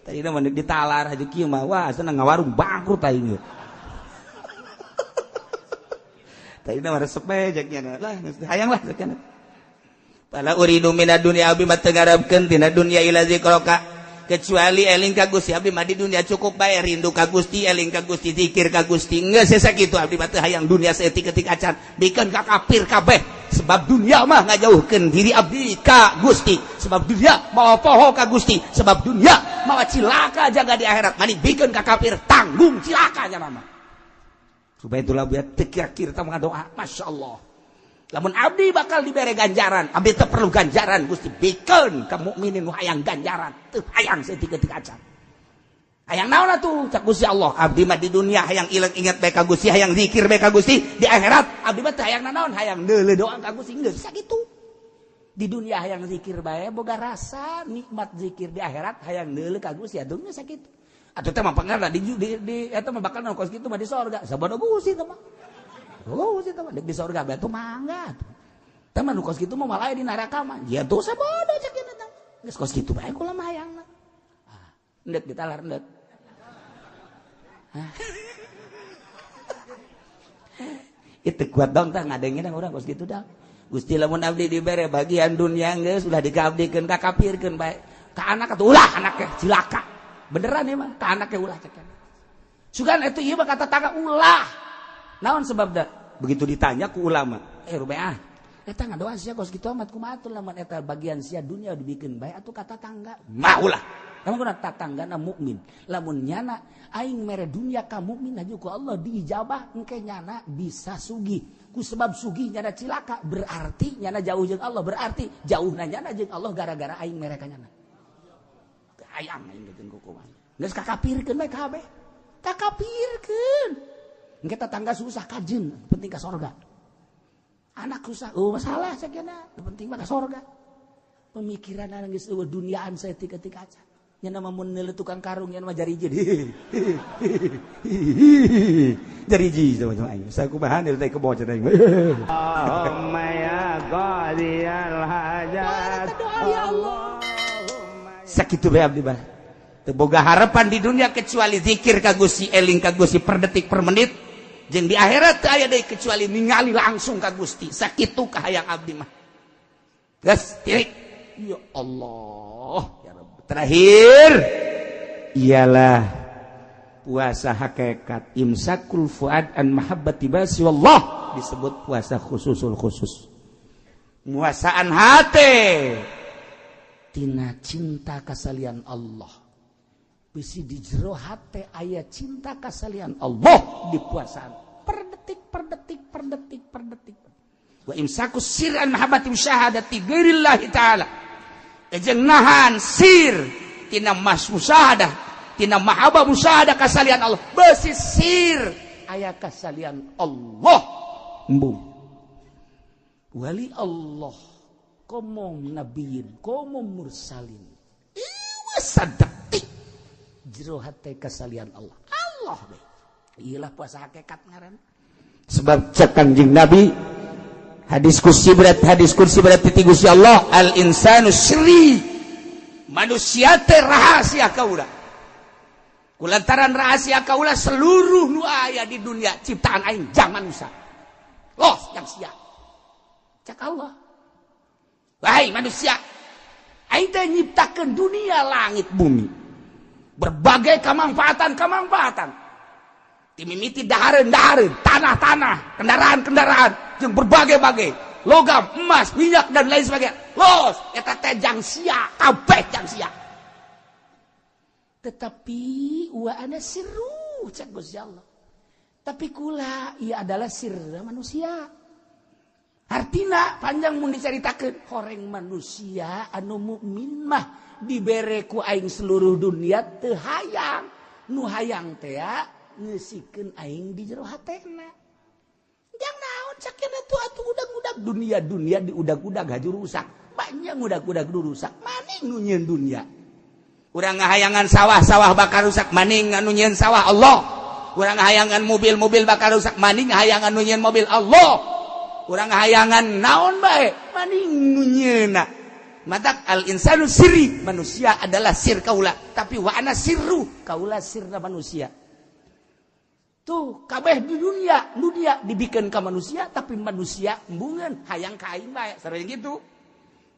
Tadi mah ditalar aja kieu mah wah senang ngawarung bangkrut aing. Tadi mah resep bae cek nya lah hayang lah cek nya. Fala uridu minad dunya abdi mah teu ngarepkeun tina dunya ila zikraka kecuali eling ka Gusti abdi mah di dunia cukup bae rindu ka Gusti eling ka Gusti zikir ka Gusti geus sakitu abdi mah teu hayang dunia saeutik-eutik acan bikeun ka kafir kabeh. Sebab dunia mah ngajauhkeun diri abdi ka Gusti, sebab dunia mawa poho ka Gusti, sebab dunia mawa cilaka jaga di akhirat. Mani bikeun ka kafir tanggung cilaka nya mah. Supaya itulah biar teu kira-kira teh ngadoa, masyaallah. Lamun abdi bakal dibere ganjaran, abdi teu perlu ganjaran Gusti, bikeun ka mukminin nu hayang ganjaran, teu hayang saeutik-eutik acan. Hayang naon atuh cak Gusti Allah, abdi mah di dunia hayang ilang ingat bae ka Gusti, hayang zikir bae ka Gusti, di akhirat abdi mah teu hayang nanaon, hayang neuleuh doa ka Gusti, geus sakitu. Di dunia hayang zikir bae boga rasa nikmat zikir, di akhirat hayang neuleuh ka Gusti atuh geus sakitu. Atuh teh mah pangarna di eta mah bakal kos kitu mah di sorga. Sabodo Gusti teh mah. Oh, Gusti teh mah di sorga bae atuh mangga atuh. Teh mah nu kos kitu mah malah di neraka mah. Ya tuh sabodo cek ieu teh. Geus kos kitu bae kula mah hayangna. Ah, endek ditalar endek. Itu kuat dong tah ngadengin urang kos kitu dah. Gusti lamun abdi dibere bagian dunia geus ulah dikaabdikeun ka kafirkeun bae. Ka anak atuh ulah anaknya cilaka. Beneran ya mah ka anaknya ulah cek. Sugan itu ieu mah kata tangga ulah. Naon sebabna? Begitu ditanya ku ulama, rubeah. Eta ngadoa sia kos kitu amat kumaha atuh lamun eta bagian sia dunia dibikeun bae atuh kata tangga. Mah ulah. Lamun kuna tatanggana mukmin, lamun nyana aing mere dunia ka mukmin aju ku Allah diijabah engke nyana bisa sugih. Ku sebab sugih nyana cilaka berarti nyana jauh jeung Allah, berarti jauhna nyana jeung Allah gara-gara aing mere ka nyana. Hayang aing jeung kukuman. Geus kakapirkeun bae kabeh. Kakapirkeun. Engke tetangga susah kajeun, penting ka sorga. Anak susah, oh masalah sakiana, penting mah ka sorga. Pemikiran geus eueuh duniaan saeutik-eutik aja. Nya nama mun neuleuh tukang karung nya mah jariji. Jariji sama aing. Sakumaha deui teh kebo cenah aing. Allahumma ya qadiyal hajat. Ya Allah. Sakitu bae abdi mah. Teu boga harapan di dunia kecuali zikir ka Gusti, eling ka Gusti per detik per menit. Jeung di akhirat teu aya deui kecuali ningali langsung ka Gusti. Sakitu kahayang abdi mah. Geus titik. Ya Allah. Terakhir ialah puasa hakikat imsakul fuad an mahabbati basi wallah, disebut puasa khususul khusus, muasaan hati tina cinta kasalian Allah. Bisi di jero hate aya cinta kasalian Allah di puasaan per detik per detik per detik per detik. Wa imsakus sir an mahabbati musyahadati ghairillahi ta'ala. Jeung nahan sir tina mas musyahadah tina mahabbah musyahadah kasalian Allah, besi sir aya kasalian Allah embung wali Allah komo nabiyin komo mursalin ieu sadetik jero hate kasalian Allah. Allah we ieulah puasa hakikat ngaran. Sebab cek Kanjeng Nabi hadis kursi berat, hadis kursi berat ti Gusti Allah, al insanu sri, manusia teh rahasia kaula. Kulantaran rahasia kaula seluruh nu aya di dunia ciptaan aing jang manusia. Los yang sia. Cak Allah. Wahai manusia, aing teh nyiptakeun dunia langit bumi. Berbagai kemanfaatan-kemanfaatan. Timimiti dahareun-dahareun, tanah-tanah, kendaraan-kendaraan, jeung berbagai-bagai logam, emas, minyak dan lain sebagainya. Los, eta teh jang sia, kabeh jang sia. Tetapi wa ana sirru cek Gusti Allah. Tapi kula ieu adalah sirra manusia. Artina panjang mun dicaritakeun horeng manusia anu mukmin mah dibere ku aing seluruh dunia teu hayang. Nu hayang teh ngeusikeun aing di jero hatena. Jang naon cakena tuh atuh udag-udag dunia-dunia diudag-udag haju rusak. Banyak udag-udag rusak. Maning nu nyieun dunia. Urang ngahayangan sawah-sawah bakal rusak, maning anu nyieun sawah Allah. Urang ngahayangan mobil-mobil bakal rusak, maning hayangan nu nyieun mobil Allah. Urang ngahayangan naon bae, maning nu nyieunna. Matak al insanu sirri, manusia adalah sir kaula, tapi wa ana sirru, kaula sirna manusia. Tuh kabeh di dunia, dunia dibikin ke manusia, tapi manusia embungan hayang ka aing bae, sareng gitu.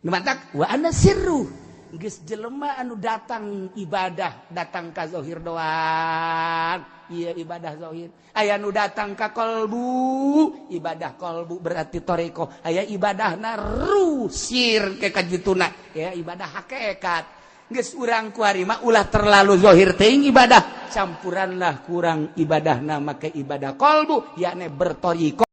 Nu matak wa ana sirru, Geus jelema anu datang ibadah datang ka zahir doang, iya ibadah zahir. Aya nu datang ka kolbu, ibadah kolbu berarti toreko. Aya ibadahna rusir ke kajituna, ya ibadah hakikat. Geus urang kuari mah ulah terlalu zahir teuing ibadah, campuranlah kurang ibadahna make ibadah kolbu, yakni bertoriko.